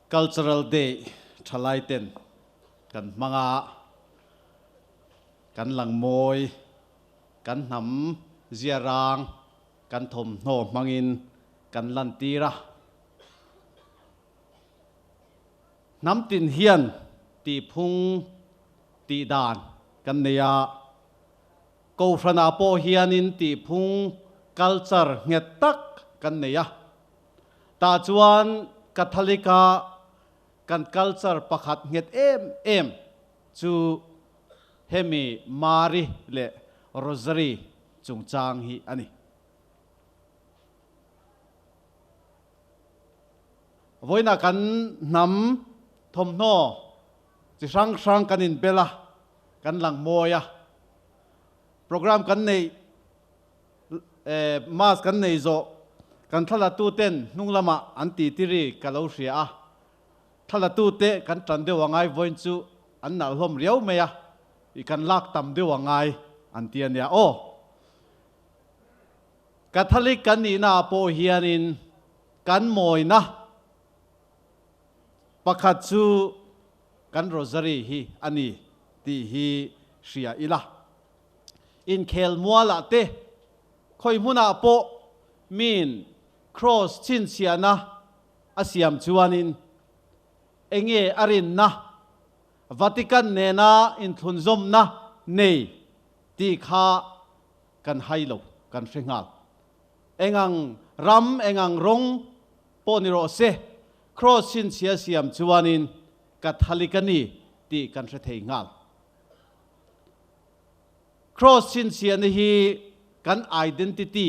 Cultural Day thalai ten kan hmang a, kan langmawi, kan hnam ziarang, kan thawmhnaw hmangin kan lantir a. Hnam tin hian tihphung tih dan kan nei a, Kohhranah pawh hianin tihphung culture nghet tak kan nei a. Tah chuan Catholic-a kan culture pakhat nghet em em chu hemi Mari leh Rosary chungchang hi a ni. Vawiinah kan hnam thawmhnaw chi hrang hrang kan inbel a, kan lang mawi a. Program kan neih eh mass kan nei zawh kan thlalatu ten hnung lamah an ti tiri ka lo hria a. Thlalatu te kan tan deuh a ngai vawiin chu an nalh hlawm riau mai a, i kan lak tam deuh a ngai an ti a nia aw. Catholic kan nihna ah pawh hianin kan mawina pakhat chu kan Rosary hi a ni tih hi hria ila. Inkhel mualah te khawi hmunah pawh miin Cross chhinchhiahna a siam chuanin enge a rinna Vatican nena inthlunzawmna nei tih kha kan hai lo, kan hre nghal. Engang ram, engang rawng pawh ni rawh se, Cross chhinchhia siam chuanin Catholic a ni tih kan hre thei nghal. Cross chhinchhiahna hi kan identity,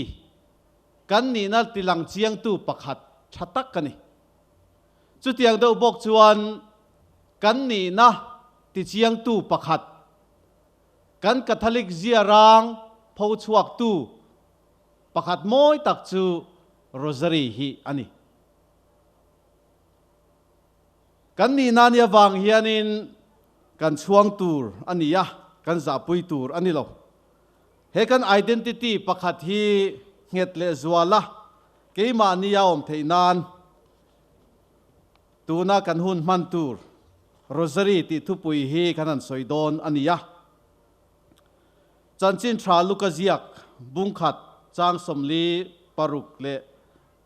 kan nihna tilang chiangtu pakhat tha tak a ni. Chutiang deuh bawk chuan kan nihna tichiangtu pakhat Kan Catholic ziarang pho chhuaktu pakhat mawi tak chu Rosary hi a ni. Kan nihna ni avang hianin kan chhuang tur a ni a, kan zahpui tur a ni lo. He kan identity pakhat hi nghet leh zuala keimahni a awm theih nan Tuna kan hun hman tur Rosary tih thupui hi kan han sawi dawn a ni a. Chanchin tha Luka ziak bungkhat chang 46 leh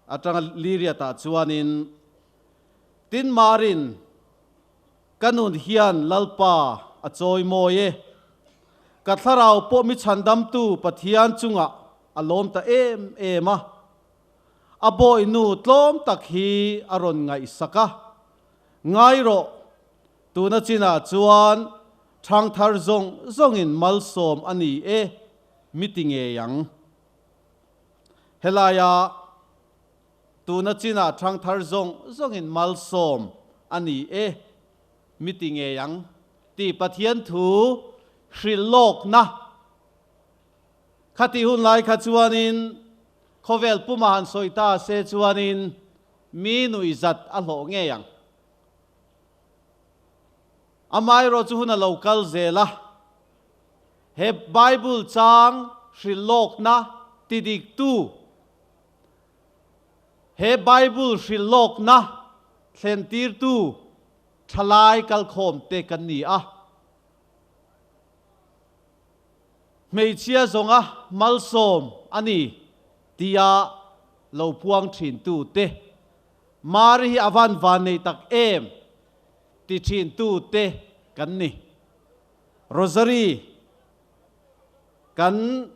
atanga liriatah chuanin, Tin Marin, ka nun hian Lalpa a chawi mawi e. Ka thlarau pawh mi chhandamtu Pathian chungah a lawm ta em em a. A bawihnu tlawm tak hi a rawn ngaihsak a, Ngai rawh, tuna chinah chuan thangthar zawng zawngin malsawm a ni e, mi ti ngei ang. Helaia tuna chinah thangthar zawng zawngin malsawm a ni e, mi ti ngei ang tih Pathian thu hrilh lawkna Khati hun lai kha chuanin khawvel puma han sawi ta se chuanin mi nuihzat a hlawh ngei ang. Amaherawh chu hun a lo kal zel a, he Bible chang hrilh lawkna ti diktu, he Bible hrilh lawkna thlentirtu thalai kalkhawmte kan ni a. Hmeichhia zawnga malsawm a ni tia lo puang thintu te, Mari hi a van van nei tak em ti thintu te kan ni. Rosary kan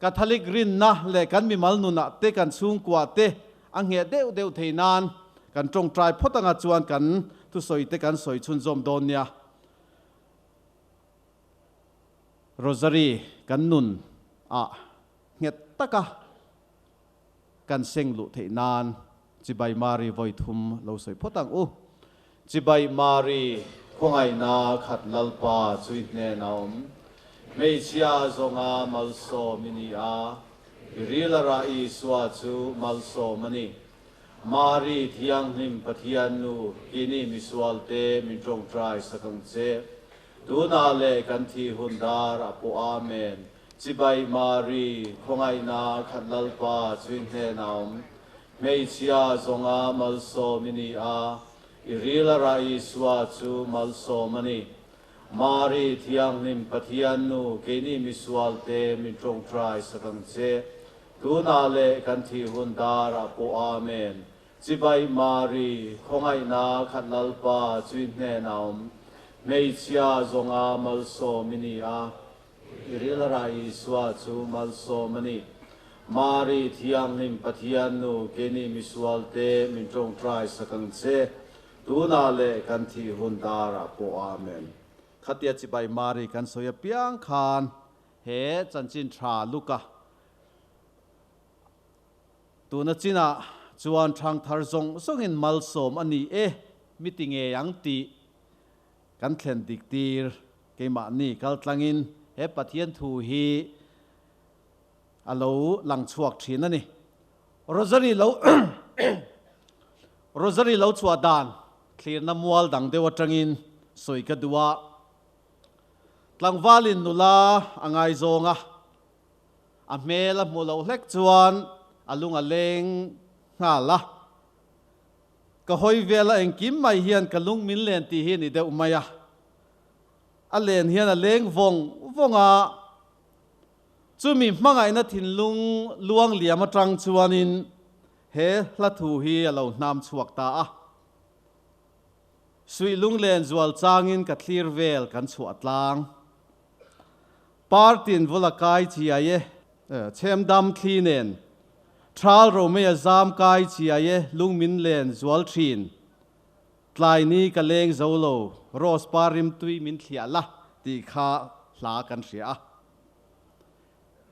Catholic rinna leh kan mimal nunah te kan chhungkuah te a ngheh deuh deuh thei nan kan tawngtai phawt anga chuan kan thusawi te kan sawi chhunzawm dawn nia. Rosary kan nun ah nghet taka kan seng luh theih nan Chibai Mari vawi thum lo sawi phawt ang u. Chibai Mari khawngaihna khat Lalpa chu i hnen a awm. Hmeichhia zawnga malsawm i ni a, i ril a rah Isua chu malsawm a ni. Mari Thianghlim Pathian Nu, kini misualte min tawngtai sak ang che. Tunah leh kan thi hun dar a pawh Amen. Chibai Mari, khawngaihna khat Lalpa chu i hnen a awm. Hmeichhia zawnga malsawm i ni a, i ril a rah Isua chu malsawm a ni. Mari Thianghlim Pathian Nu, keini misualte min tawngtai sak ang che. Tunah leh kan thi hun dar a pawh Amen. Chibai Mari, khawngaihna khat Lalpa chu i hnenah a awm. Hmeichhia zawnga malsawm i ni a, i rilrah Isua chu malsawm a ni. Mari, Thianghlim Pathian Nu, keini misualte min tawngtai sak ang che. Tunah leh kan thih hun darah pawh Amen. Khatia Chibai Mari kan sawi apiang khan he chanchin tha Luka Tuna chinah chuan thangthar zawng zawngin malsawm a ni e, mi ti ngei ang tih kan thlen dik tir. Keimahni kaltlangin he Pathian thu hi a lo lang chhuak thin a ni. Rosary lo Rosary lo chhuah dan thlirna mual dang deuh atangin sawi ka duh a, tlangvalin nula a ngaizawng a, A hmel a hmuh loh hlek chuan a lung a leng nghal a. Ka hawi vel a engkim mai hian ka lung min len tih hi a ni deuh mai a. A len hian a leng vawng vawng a. Chumi hmangaihna thinlung luang liam atang chuanin he hla thu hi a lo hnam chhuak ta a. Suih lunglen zual changin ka thlir vel kan chhuah tlang. Partin vula kai chiai e, chhem dam thli nen. Thal Romei a zam kai chiai e, lung min len zual thin. Tlai ni ka leng zo lo, rose par rim tui min thliah la tih kha hla kan hria a.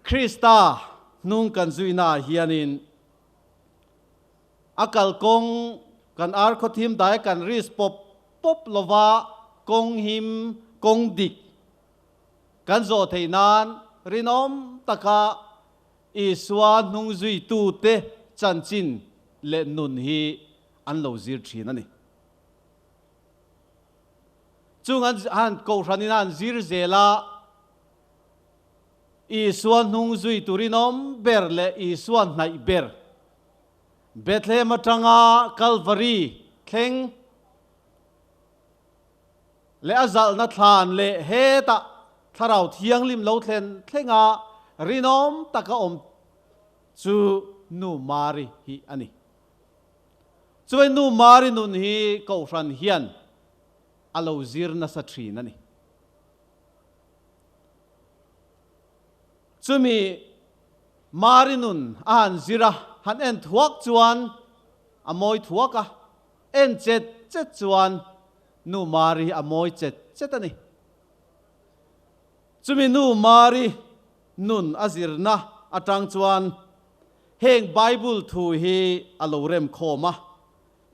Krista hnung kan zuina ah hianin a kalkawng kan ar khawthim dai kan risk pawp pawp lova kawng him kawng dik Kan zawh theih nan rinawm taka Isua hnungzuitute chanchin leh nun hi an lo zir thin a ni. Chung an han kohhranin a han zir zel a, Isua hnungzuitu rinawm ber leh Isua hnaih ber Bethlehem atanga Kalvari thleng, Leh a zalhna thlan leh hetah Thlarau Thianghlim lo thlen thlenga rinawm taka awm chu Nu Mari hi a ni. Chuai Nu Mari nun hi Kohhran hian a lo zir nasa thin a ni. Chumi Mari nun a han zir a, han en thuak chuan a mawi thuak a, En chet chet chuan Nu Mari hi a mawi chet chet a ni. Chumi Nu Mari nun a zirna atang chuan heng Bible thu hi a lo rem khawm a,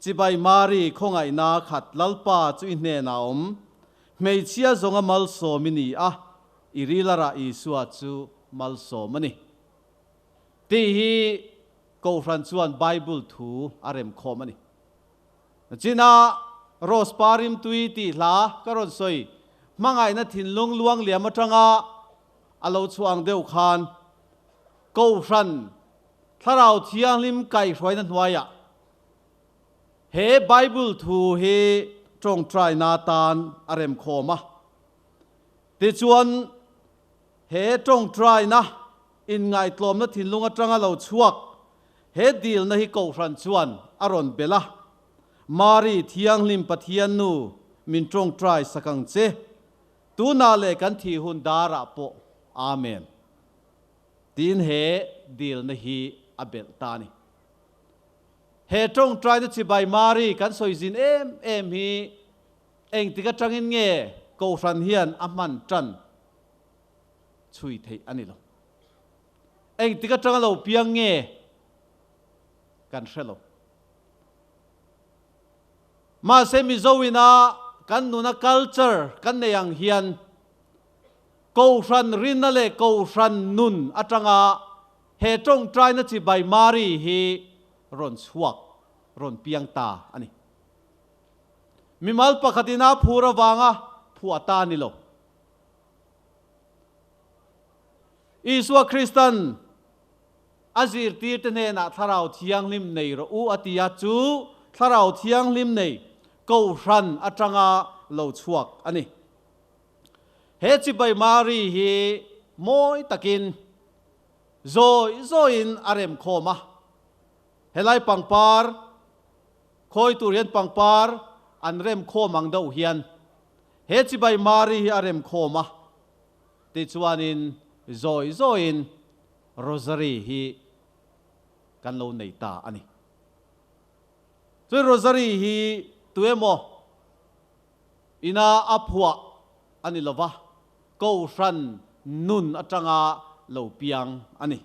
Chibai Mari khawngaihna khat Lalpa chu i hnenah a awm, hmeichhia zawnga malsawm i ni a, i rilarah Isua chu malsawm a ni. Tih hi Kohhran chuan Bible thu a rem khawm a ni. China Rose pa rimtui tih hla ka rawn sawi, hmangaihna thinlung luang liam atanga a lo chhuah ang deuh khan Kohhran Thlarau Thianghlim kaihhruaina hnuaiah he Bible thu hi tawngtaina tan a rem khawm a. Tichuan he tawngtaina Inngaihtlawmna thinlung atanga lo chhuak he dilna hi Kohhran chuan a rawn belh a, Mari, Thianghlim Pathian Nu, min tawngtai sak ang che. Tunah leh kan thih hun darah pawh Amen. Tiin he dilna hi a belh ta a ni. He tawngtaina chibai Mari kan sawi zin em em hi engtik atangin nge Kohhran hian a hman tan? chhui theih a ni lo. Engtik atanga lo piang nge kan hre lo. Mahse Mizo ina kan nuna culture kan nei ang hian Kohhran rinna leh Kohhran nun atanga he tawngtaina chibai Mari hi rawn chhuak, rawn piang ta a ni. Mimal pakhat ina phur avanga phuah ta a ni lo. Isua Kristan a zirtirte hnenah Thlarau Thianghlim nei rawh u a ti a, chu Thlarau Thianghlim nei Kohhran atanga lo chhuak a ni. He chibai Mari hi mawi takin zawi zawiin a remkhawm a, helai pangpar. Khawi tur hian pangpar an rem khawm ang deuh hian he chibai Mari hi a rem khawm a, tichuanin zawi zawiin Rosary hi kan lo nei ta a ni. Chuan Rosary hi tuemaw ina a phuah a ni lova, Kohhran nun atanga lo piang a ni.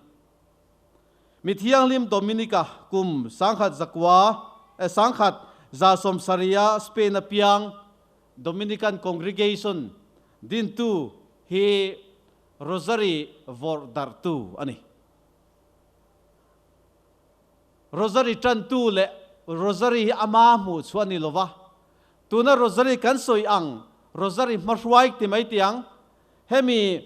Mi thianghlim Dominica kum sangkhat zakua eh sangkhat 170 a Spain a piang Dominican Congregation dintu hi Rosary vawrh darhtu a ni. Rosary tantu leh Rosary hi ama hmuh chhuah a ni lova, tuna Rosary kan sawi ang Rosary hmahruai ti mai tiang hemi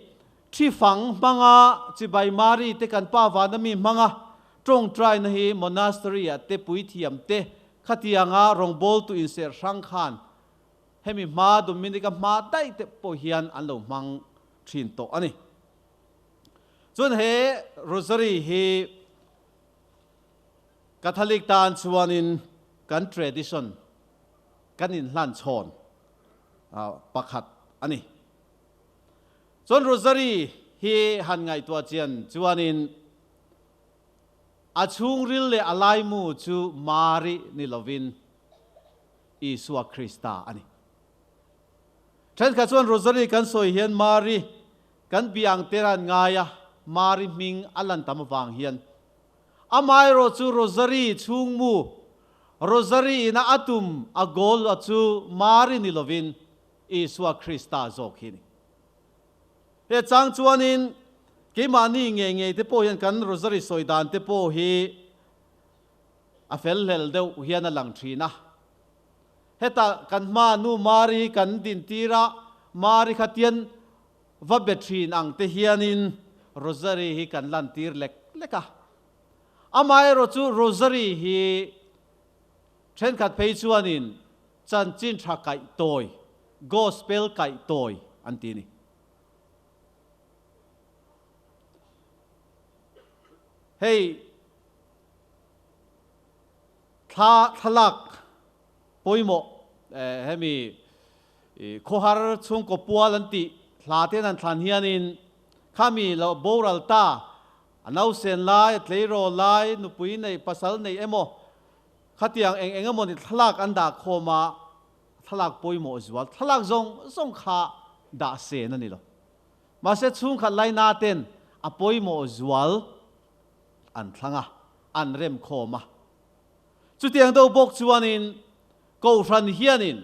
thi fang hmanga chibai Mari te kan pa vana mi hmanga tawngtaina hi monastery ah te puithiam te khatianga rawngbawltu inserh hrang khan hemi hma Dominica hma daih te pawh hian an lo hmang thin tawh a ni. Chuan he Rosary hi Catholic tan chuanin kan tradition kan inhlan chhawn pakhat a ni. Chuan Rosary hi han ngaihtuah chian chuanin a chhungril leh a laimu chu Mari ni lovin Isua Krista a ni. Thenkhat chuan Rosary kan sawi hian Mari kan biang te ran ngai a, Mari hming a lan tam avang hian. Amaherawh chu Rosary chhungmu, Rosary ina a tum a goal a chu Mari ni lovin Isua Krista zawk hi ni. He chang chuanin keimahni ngei ngei te pawh hian kan Rosary sawi dan te pawh hi a fel hlel deuh hian a lang thin a. Heta kan hma nu Mari kan dintir a, Mari kha tian va be thin ang te hianin Rosary hi kan lantir lek lek a. Amaherawh chu Rosary hi thenkhat phei chuanin chanchin tha kaih tawi, Gospel kaih tawi an ti a ni. Hei thla thlalak pawimawh hemi khawhar chhungkaw pual an tih hla ten an thlan hianin khami lo boral ta a nausen lai, a tleirawl lai, nupui nei, pasal nei emaw khatiang eng eng emaw ni thlalak an dah khawm a, thlalak pawimawh zual thlalak zawng zawng kha dah sen a ni lo. Mahse chhungkhat laina ten a pawimawh zual an thlang a, an rem khawm a. Chutiang deuh bawk chuanin Kohhran hianin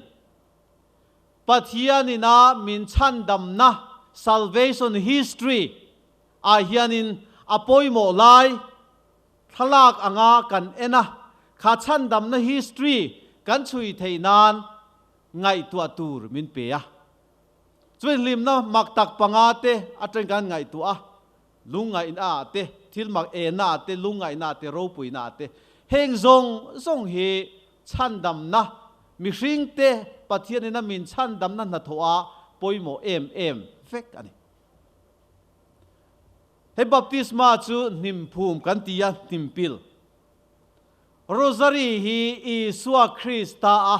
Pathian ina min chhandamna, salvation history, ah hianin a pawimawh lai thlalak anga kan en a, kha chhandamna history kan chhui theih nan ngaihtuah tur min pe a. Chuan hlimna mak tak panga te atang kan ngaihtuah a, lungngaihna ah te, thil mak enna ah te, lungngaihna ah te, ropuina ah te, heng zawng zawng hi chhandamna, mihring te Pathianin a min chhandamna hnathawh ah pawimawh em em vek a ni. Hei baptisma chu hnimphum kan ti a, hnimpil. Rosary hi Isua Krista a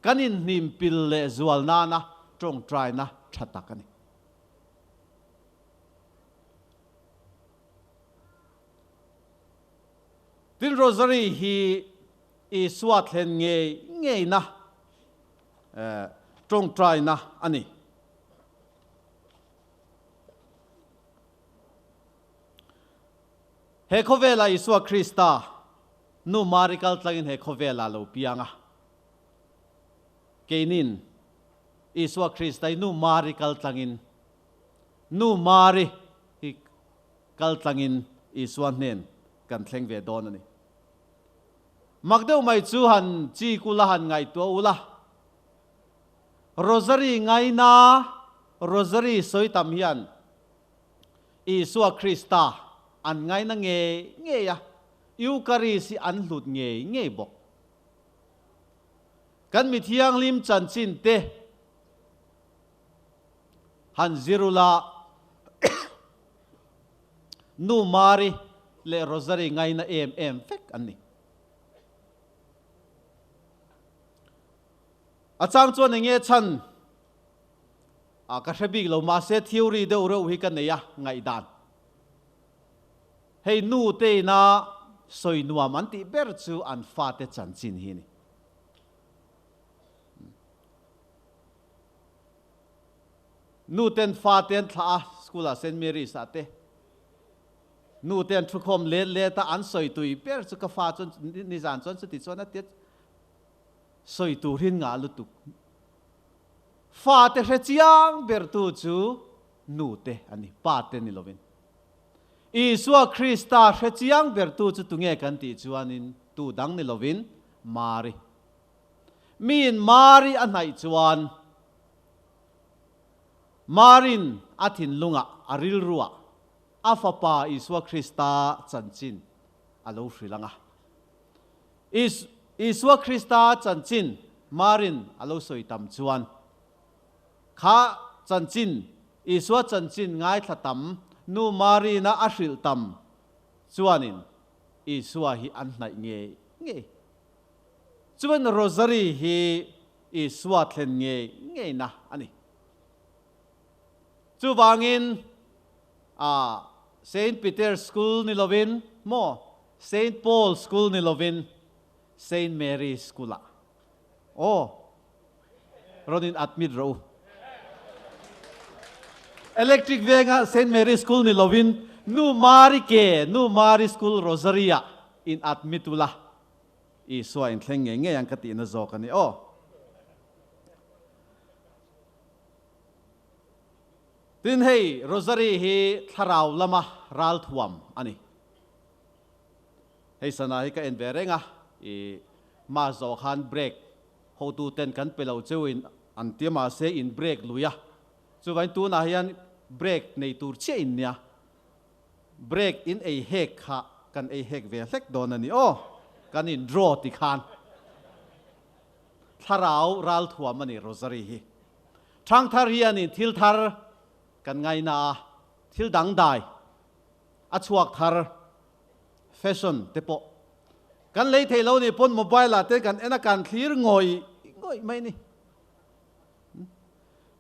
kan inhnimpil leh zual nana tawngtaina tha tak a ni. Tin Rosary hi Isua thlen ngei ngeina tawngtaina a ni. He khawvela Isua Krista nu Mari kal tlangin he khawvela lo piang a. Keinin Isua Krista i nu Mari kal tlangin nu Mari hi kal tlangin Isua hnen kan thleng ve dawn a ni. Mak deuh mai chu han chi kula han ngaihtuah ula. Rosary ngaina, Rosary sawi tam hian Isua Krista an ngaina ngei ngei a, Eucharist hi an hlut ngei ngei bawk. Kan mi thianghlim chanchin te han zir ula, Nu Mari leh Rosary ngaina em em vek an ni. A chang chuan enge chhan a ka hre bik lo mahse theory deuh reuh hi ka nei a ngaihdan. Hei nu te ina sawi nuam an tih ber chu an fate chanchin hi a ni. Nu ten fate an thlah a, school ah Saint Mary's ah te. Nu te an thukhawm let let a, an sawi tui ber chu ka fa chuan nizan chuan chuti chuan a tia sawi turin ngah lutuk. Fate hre chiang ber tu chu nu te a ni, pa te ni lovin. Isua Krista hre chiang ber tu chu tunge kan tih chuanin tu dang ni lovin Mari. Miin Mari a hnaih chuan Marin a thinlungah, a rilruah a Fapa Isua Krista chanchin a lo hrilh ang a. Isua Krista chanchin Marin a lo sawi tam chuan kha chanchin, Isua chanchin ngaithla tam nu Marina a hrilh tam chuanin Isua hi an hnaih ngei ngei. Chuan Rosary hi Isua thlen ngei ngeina a ni. Chuvangin a Saint Peter School ni lovin maw Saint Paul School ni lovin Saint Mary School ah aw rawn in admit rawh u. Electric venga Saint Mary School ni lovin Nu Mari ke Nu Mari School Rosary ah in admit ula. Isua inthleng ngei ngei ang ka tihna zawk a ni aw. Tin hei Rosary hi thlarau lama ralthuam a ni. Hei sana hi ka en ve reng a, i ma zawh khan break hotu ten kan pe lo cheu in an tia mahse in break lui a, chuvain tunah hian break nei tur chiah in nia. Break in ei hek kha kan ei hek ve hlek dawn a ni aw, kan in draw ti khan thlarau ralthuam a ni Rosary hi. Thangthar hianin thil thar kan ngaina a, thil dangdai a chhuak thar fashion te pawh kan lei thei lo nih pawn mobile ah te kan en a kan thlir ngawih ngawih mai a ni.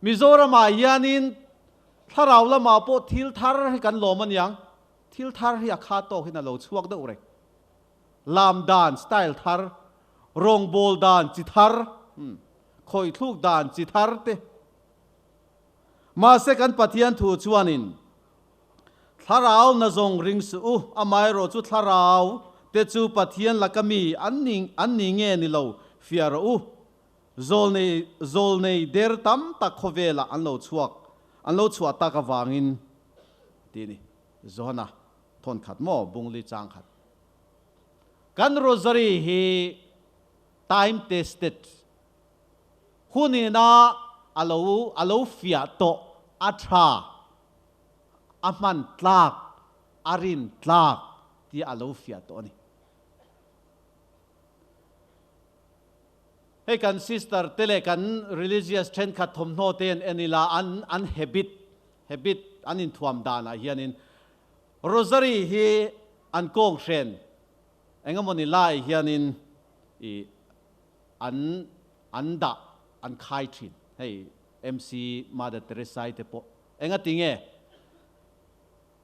Mizoramah hianin thlarau lamah pawh thil thar hi kan lawm a niang, thil thar hi a kha tawkin a lo chhuak deuh reng. Lam dan style thar, rawngbawl dan chi thar, khawih thluk dan chi thar te. Mahse kan Pathian thu chuanin thlarau na zawng ring suh u, amaherawh chu thlarau te chu Pathian laka mi an ni an ni nge ni lo fiah rawh u. Zawlnei zawlnei der tam tak khawvelah an lo chhuak, an lo chhuah tak avangin tih a ni. Johana thawn khat maw bungli chang khat. Kan rosary hi time tested hunina a lo a lo fiah tawh a tha, a hman tlak, a rin tlak tih a lo fiah tawh a ni. Hei kan sister te leh kan religious thenkhat thawmhnaw te an en ila an an habit habit an inthuam danah hianin rosary hi an kawng hren engemawni lai hianin ih an an dah an khai thin hei MC Mother Teresa-i te pawh engati nge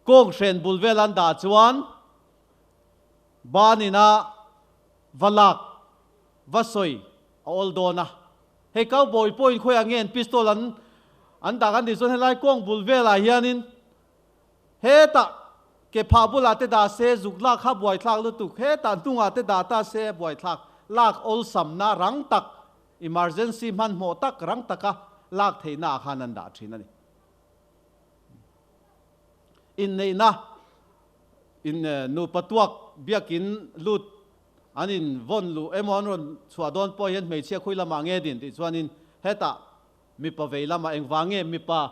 kawng hren bul vel an dah chuan banina va lak va sawi a awl dawn a. Hei cowboy pawhin khawiah nge an pistol an an dah kan tih chuan helai kawng bul velah hianin hetah ke phah bulah te dah se zuk lak kha buaithlak lutuk, hetah hnungah te dah ta se buaithlak lak awlsamna rang tak emergency hmanhmawh tak rang taka lak theihna ah khan an dah thin a ni. Inneihna in nupa tuak biakin lut An in vawn luh emaw an rawn chhuah dawn pawh hian hmeichhia khawi lamah nge din tih chuanin hetah mipa vei lamah engvang nge mipa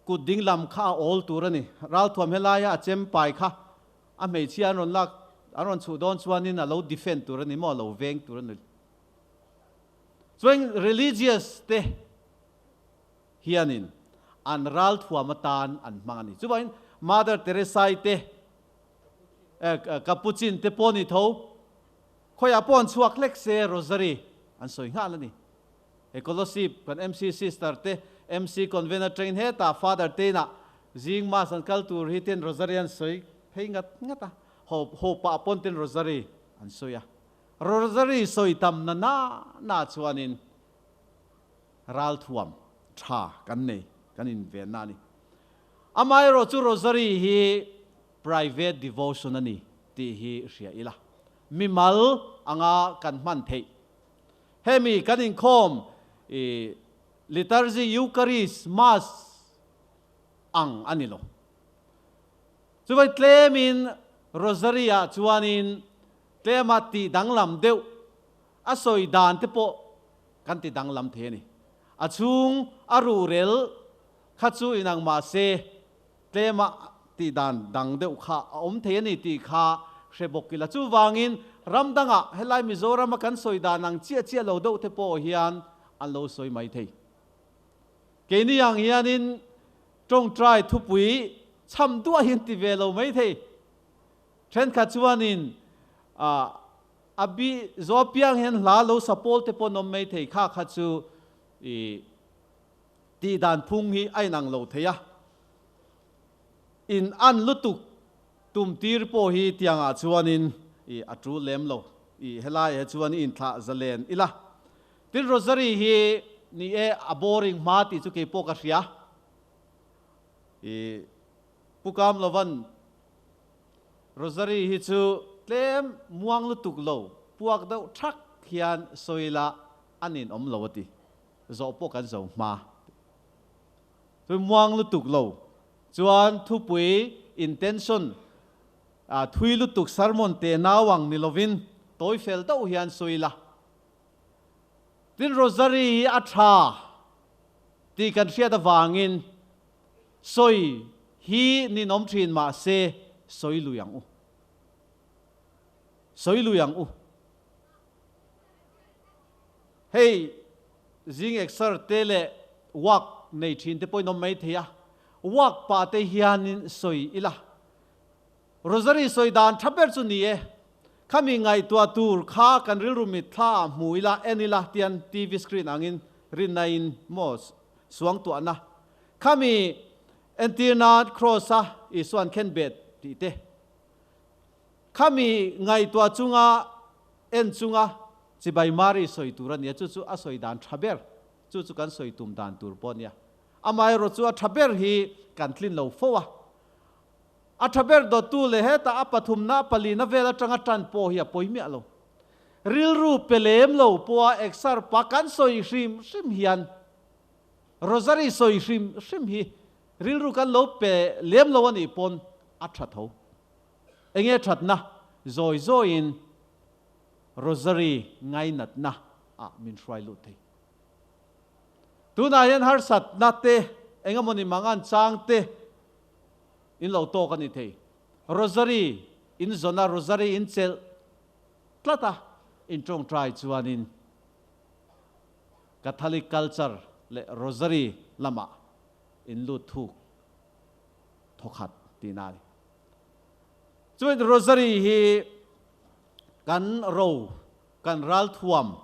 kut ding lam kha a awl tur a ni. Ralthuam helaia a chem pai kha a hmeichhia an rawn lak an rawn chhuh dawn chuanin a lo defend tur a ni maw a lo veng tur a ni. Chuan religious te hianin an ralthuam atan an hmang a ni. Chuvangin Mother Teresa-i te Capuchin te pawh ni tho, khawiah pawh an chhuak hlek se Rosary an sawi nghal a ni. He Kolosip kan MC sister te MC convent atangin hetah Father te inah zing Mass an kal tur hi ten Rosary an sawi phei ngat ngat a, ho ho pah pawn ten Rosary an sawi a. Rosary sawi tam na na na chuanin ralthuam tha kan nei kan invenna a ni. Amaherawh chu Rosary hi private devotion a ni tih hi hria ila. Mimal anga kan hman theih Hemi kan inkhawm i Liturgy, Eucharist, Mass ang a ni lo. Chuvai tlemin Rosary ah chuanin tlema tih danglam deuh a sawi dan te pawh kan ti danglam thei a ni. A chhung a ruhrel kha chu inang mahse Tlema tih dan dang deuh kha a awm thei a ni tih kha hre bawk ila. Chuvangin ram dangah helai Mizorama kan sawi dan ang chiah chiah lo deuh te pawh hian an lo sawi mai thei. Keini ang hianin tawngtai thupui chham duah hi an ti ve lo mai thei. Thenkhat chuanin a bi zawh apiang hian hla lo sa pawl te pawh an awm mai thei. Kha kha chu i Tih dan phung hi a inang lo thei a, in an lutuk tum tir pawh hi tiangah chuanin i a tul lem lo. I helai he chuan i inthlah zalen ila. Tin Rosary hi ni e a boring hma tih chu kei pawh ka hria. I Pu Kamlovan Rosary hi chu tlem muang lutuk lo puak deuh thak hian sawi la a ninawm lo a ti. Zawh pawh kan zo hma. Chu muang lutuk lo chuan thupui intention a thui lutuk sermon te nau ang ni lovin tawi fel deuh hian sawi la. Tin Rosary hi a tha tih kan hriat avangin sawi hi ninawm thin mahse sawi lui ang u. Sawi lui ang u. Hei zing exer te leh walk nei thin te pawhin awm mai thei a, walk pah te hianin sawi ila. Rosary sawi dan tha ber chu ni e, khami ngaihtuah tur kha kan rilru mitthla ah hmu ila, en ila tian TV screen angin rinna in maw suangtuahna khami entir nan cross a Isuan khenbet tih te Khami ngaihtuah chunga en chunga chibai Mari sawi tur a nia, chu chu a sawi dan tha ber, chu chu kan sawi tum dan tur pawh a nia. Amaherawh chu a tha ber hi kan tlin lo fo a. A tha ber dawttu leh hetah a pathumna a palina vel atanga tan pawh hi a pawi miah lo. Rilru pe lem lo pawha exer pa kan sawi hrim hrim hian Rosary sawi hrim hrim hi rilru kan lo pe lem lo a nih pawn a tha tho. Enge thatna zawi zawiin Rosary ngainatna ah min hruai lut thei. Tunah hian harsatna te engemawni mangan chang te in lo tawk a ni thei. Rosary in zawn a, Rosary in chelh tlat a, in tawngtai chuanin Catholic culture leh Rosary lamah in lut thuk thawkhat tihna a ni. Chuan Rosary hi kan ro, kan ralthuam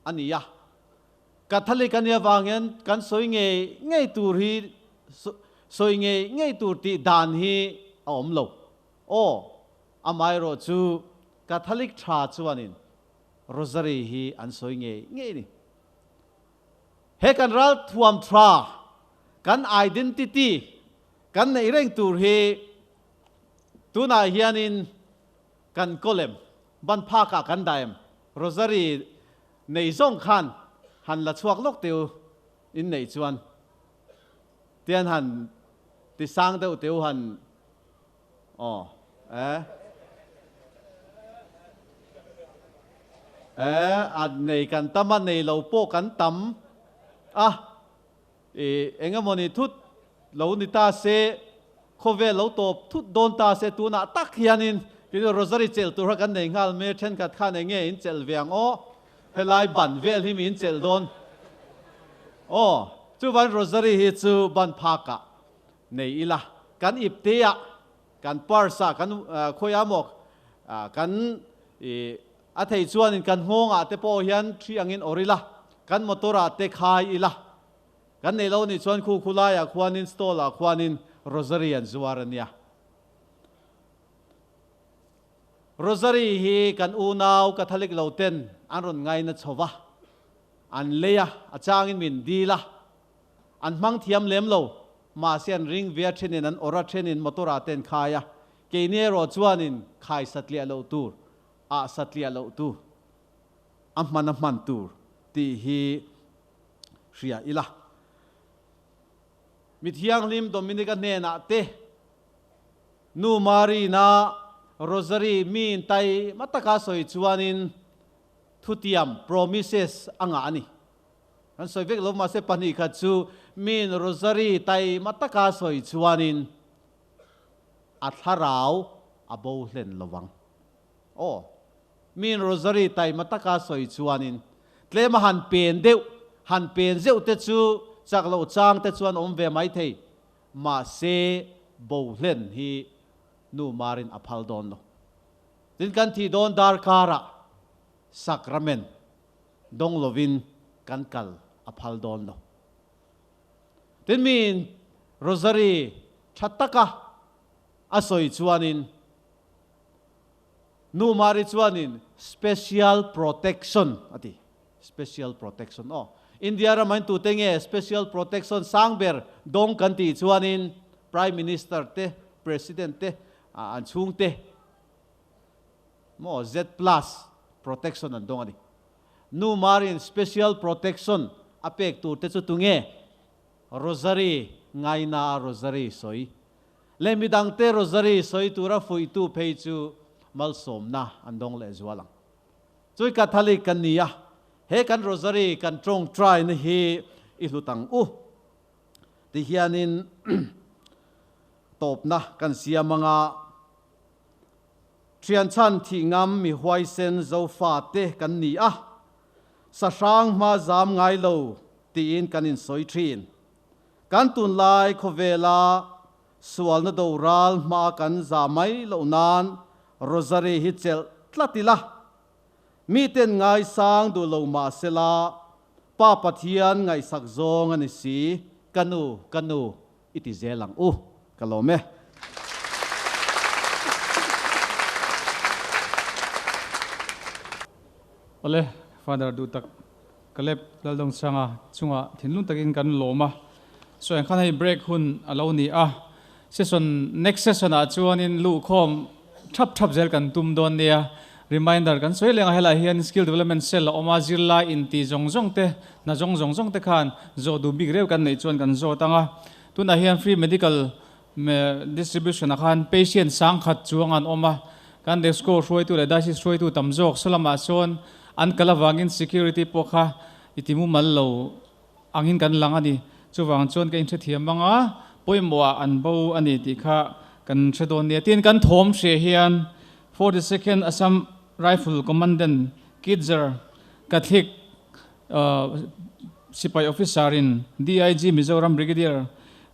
a ni a. Catholic a nih avang hian kan sawi ngei ngei tur hi, sawi ngei ngei tur tih dan hi a awm lo. Aw, amaherawh chu Catholic tha chuanin Rosary hi an sawi ngei ngei a ni. He kan ralthuam tha, kan identity kan neih reng tur hi tunah hianin kan kawlem, ban phakah kan dah em? Rosary nei zawng khan han la chhuak lawk teu in neih chuan tian han ti sang deuh teu han aw eh eh a nei kan tam a nei lo pawh kan tam a. I engemawni thut lo ni ta se, khawvel lo tawp thut dawn ta se tunah tak hianin kei Rosary chelh tur kha kan nei nghal mai a, thenkhat khan enge in chelh ve ang aw, helai ban vel hi mi in chelh dawn aw, chuvan Rosary hi chu ban phakah nei ila, kan ipteah, kan purse ah, kan khawiah maw kan i a thei chuanin kan nghawngah te pawh hian thi angin awr ila. Kan motor ah te khai ila. Kan nei lo nih chuan khu khulai ah khuanin stall ah khuanin rosary an zuar a nia. Rosary hi kan unau Catholic lo ten an rawn ngaina chho va, an lei a, a changin min dil a, an hmang thiam lem lo, mahse an ring ve a thenin an awrh a thenin motor ah te an khai a, keini erawh chuanin khai satliah loh tur, ah satliah loh tur, a hman a hman tur tih hi hria ila. Mi thianghlim Dominica hnenah te Nu Marina Rosary miin taima taka sawi chuanin thutiam, promises, a ngah a ni. Kan sawi vek lo mahse pahnih khat chu miin Rosary taima taka sawi chuanin a thlarau a bo hlen lo vang. Aw, miin Rosary taima taka sawi chuanin tlema han pen deuh, han pen zeuh te chu chak loh chang te chuan awm ve maithei. Mahse, bo hlen hi nu marin a phal dawn lo. Tin, kan thih dawn darkarah sacrament dawng lovin kan kal a phal dawn lo. Tin, miin rosary tha taka a sawi chuanin nu mari chuanin special protection a ti. Special protection aw. India rama in tute nge special protection sang ber dawng kan tih chuanin Prime Minister te, President te an chhung te maw Z plus protection an dawng a ni. Nu Marin special protection a pek tur te chu tunge? Rosary ngaina a rosary sawi leh midang te rosary sawi tura fuihtu phei chu malsawmna an dawng leh zual ang. Chui Catholic kan ni a, he kan Rosary kan tawngtaina hi i hlut ang u ti hianin tawpna kan siam ang a, Thianchhan thih ngam mi huaisen Zofate kan ni a, sahrang hma zam ngai lo tiin kan insawi thin. Kan tunlai khawvela Sualna doral hma kan za mai loh nan Rosary hi chelh tlat ila, miten ngaisang duh lo mah sela, Pa Pathian ngaihsak zawng a ni si, ka nu, ka nu, i ti zel ang u, ka lawm e. Awle, Father duhtak Caleb Laldawngsanga chungah thinlung takin kan lawm a, sawi ang khan hei break hun a lo ni a, session next session ah chuanin luhkhawm thap thap zel kan tum dawn nia, reminder kan sawi leng a helaiah hian skill development cell a awm a, zirlai inti zawng zawng te hna zawng zawng zawng te khan zawh duh bik reuh kan neih chuan kan zawt ang a, tunah hian free medical distribution ah khan patient sangkhat chuang an awm a, kan DESCO hruaitu leh diocese hruaitu tam zawk saw lamah sawn an kal avangin security pawh kha i ti mumal lo angin kan lang a ni. Chuvang chuan ka inhrethiam ang a, pawimawhah an bo a ni tih kha kan hre dawn nia. Tin, kan thawm hria hian 42nd Assam Rifle Commandant Kitzer Catholic Sipai officer in DIG Mizoram Brigadier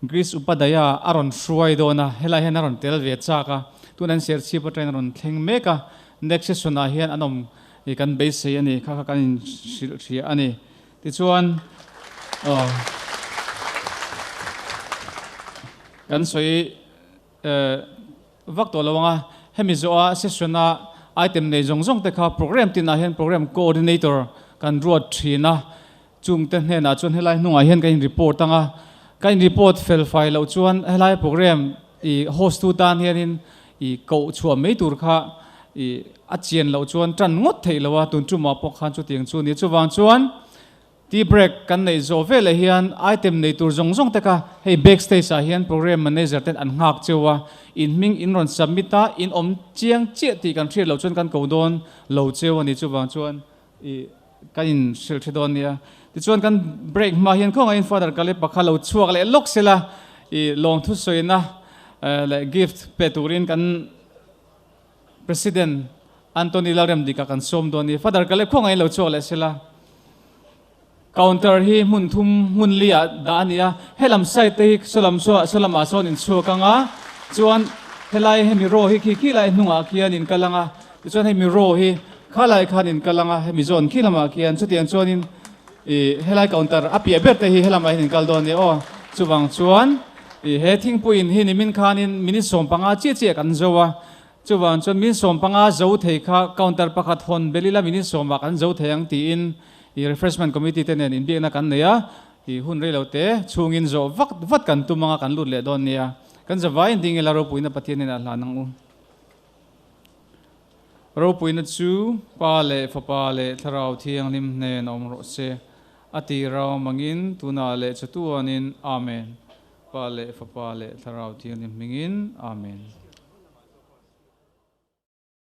Greece Upadaya a rawn hruai dawn a, helai hian a rawn tel ve chak a, tun an Serchhip atangin a rawn thleng mek a, next session ah hian an awm i kan beisei a ni, kha kha kan in hrilh hria a ni. Tichuan aw kan sawi vak tawh lo ang a, hemi zawha session a item nei zawng zawng te kha program tinah hian program coordinator kan ruat thin a, chungte hnenah chuan helai hnungah hian kan in report ang a, ka in report fel fai loh chuan helai program i host tu tan hianin i koh chhuah mai tur kha i a chian loh chuan tan ngawt theih lo a, tun tumah pawh khan chutiang chu a ni. Chuvang chuan Tea break kan neih zawh veleh hian item nei tur zawng zawng te kha hei backstage ah hian program manager ten an nghak cheu a, in hming in rawn submit a, in awm chiang chiah tih kan hriat loh chuan kan ko dawn lo cheu a ni, chuvang chuan ih kan in hrilh hre dawn nia. Tichuan kan break hma hian khawngaihin Father Caleb-a kha lo chhuak leh lawk sela ih lawngthu sawina leh gift pe turin kan President Anthony Lalremdika kan sawm dawn a ni. Father Caleb khawngaih lo chhuak leh sela. Counter hi hmun thum hmun li ah dah a ni a, helam side te hi sawlam saw sawlamah sawn in chhuak ang a, chuan helai hemi row hi khi khi lai hnungah khian in kal ang a, tichuan hemi row hi khalai khan in kal ang a, hemi zawn khi lamah khian chutiang chuanin. I helai counter a piah ber te hi helamah hian in kal dawn nia aw. Chuvang chuan i he thingpui in hi nimin khanin minute 15 chiah chiah kan zo a. Chuvang chuan minute 15 zo thei kha counter pakhat hawn bel ila minute sawmah kan zo thei ang tiin i refreshment committee te nen inbiakna kan nei a. I hun rei lo te chhungin zawh vak vat kan tum anga kan lut leh dawn nia. Kan zavaiin ding ila ropuina Pathian hnenah hlan ang u. Ropuina chu Pa leh Fapa leh Thlarau Thianghlim hnen a awm rawh se. A ti rau mangin tunah leh chatuanin Amen. Pa leh Fapa leh Thlarau Thianghlim hmingin Amen.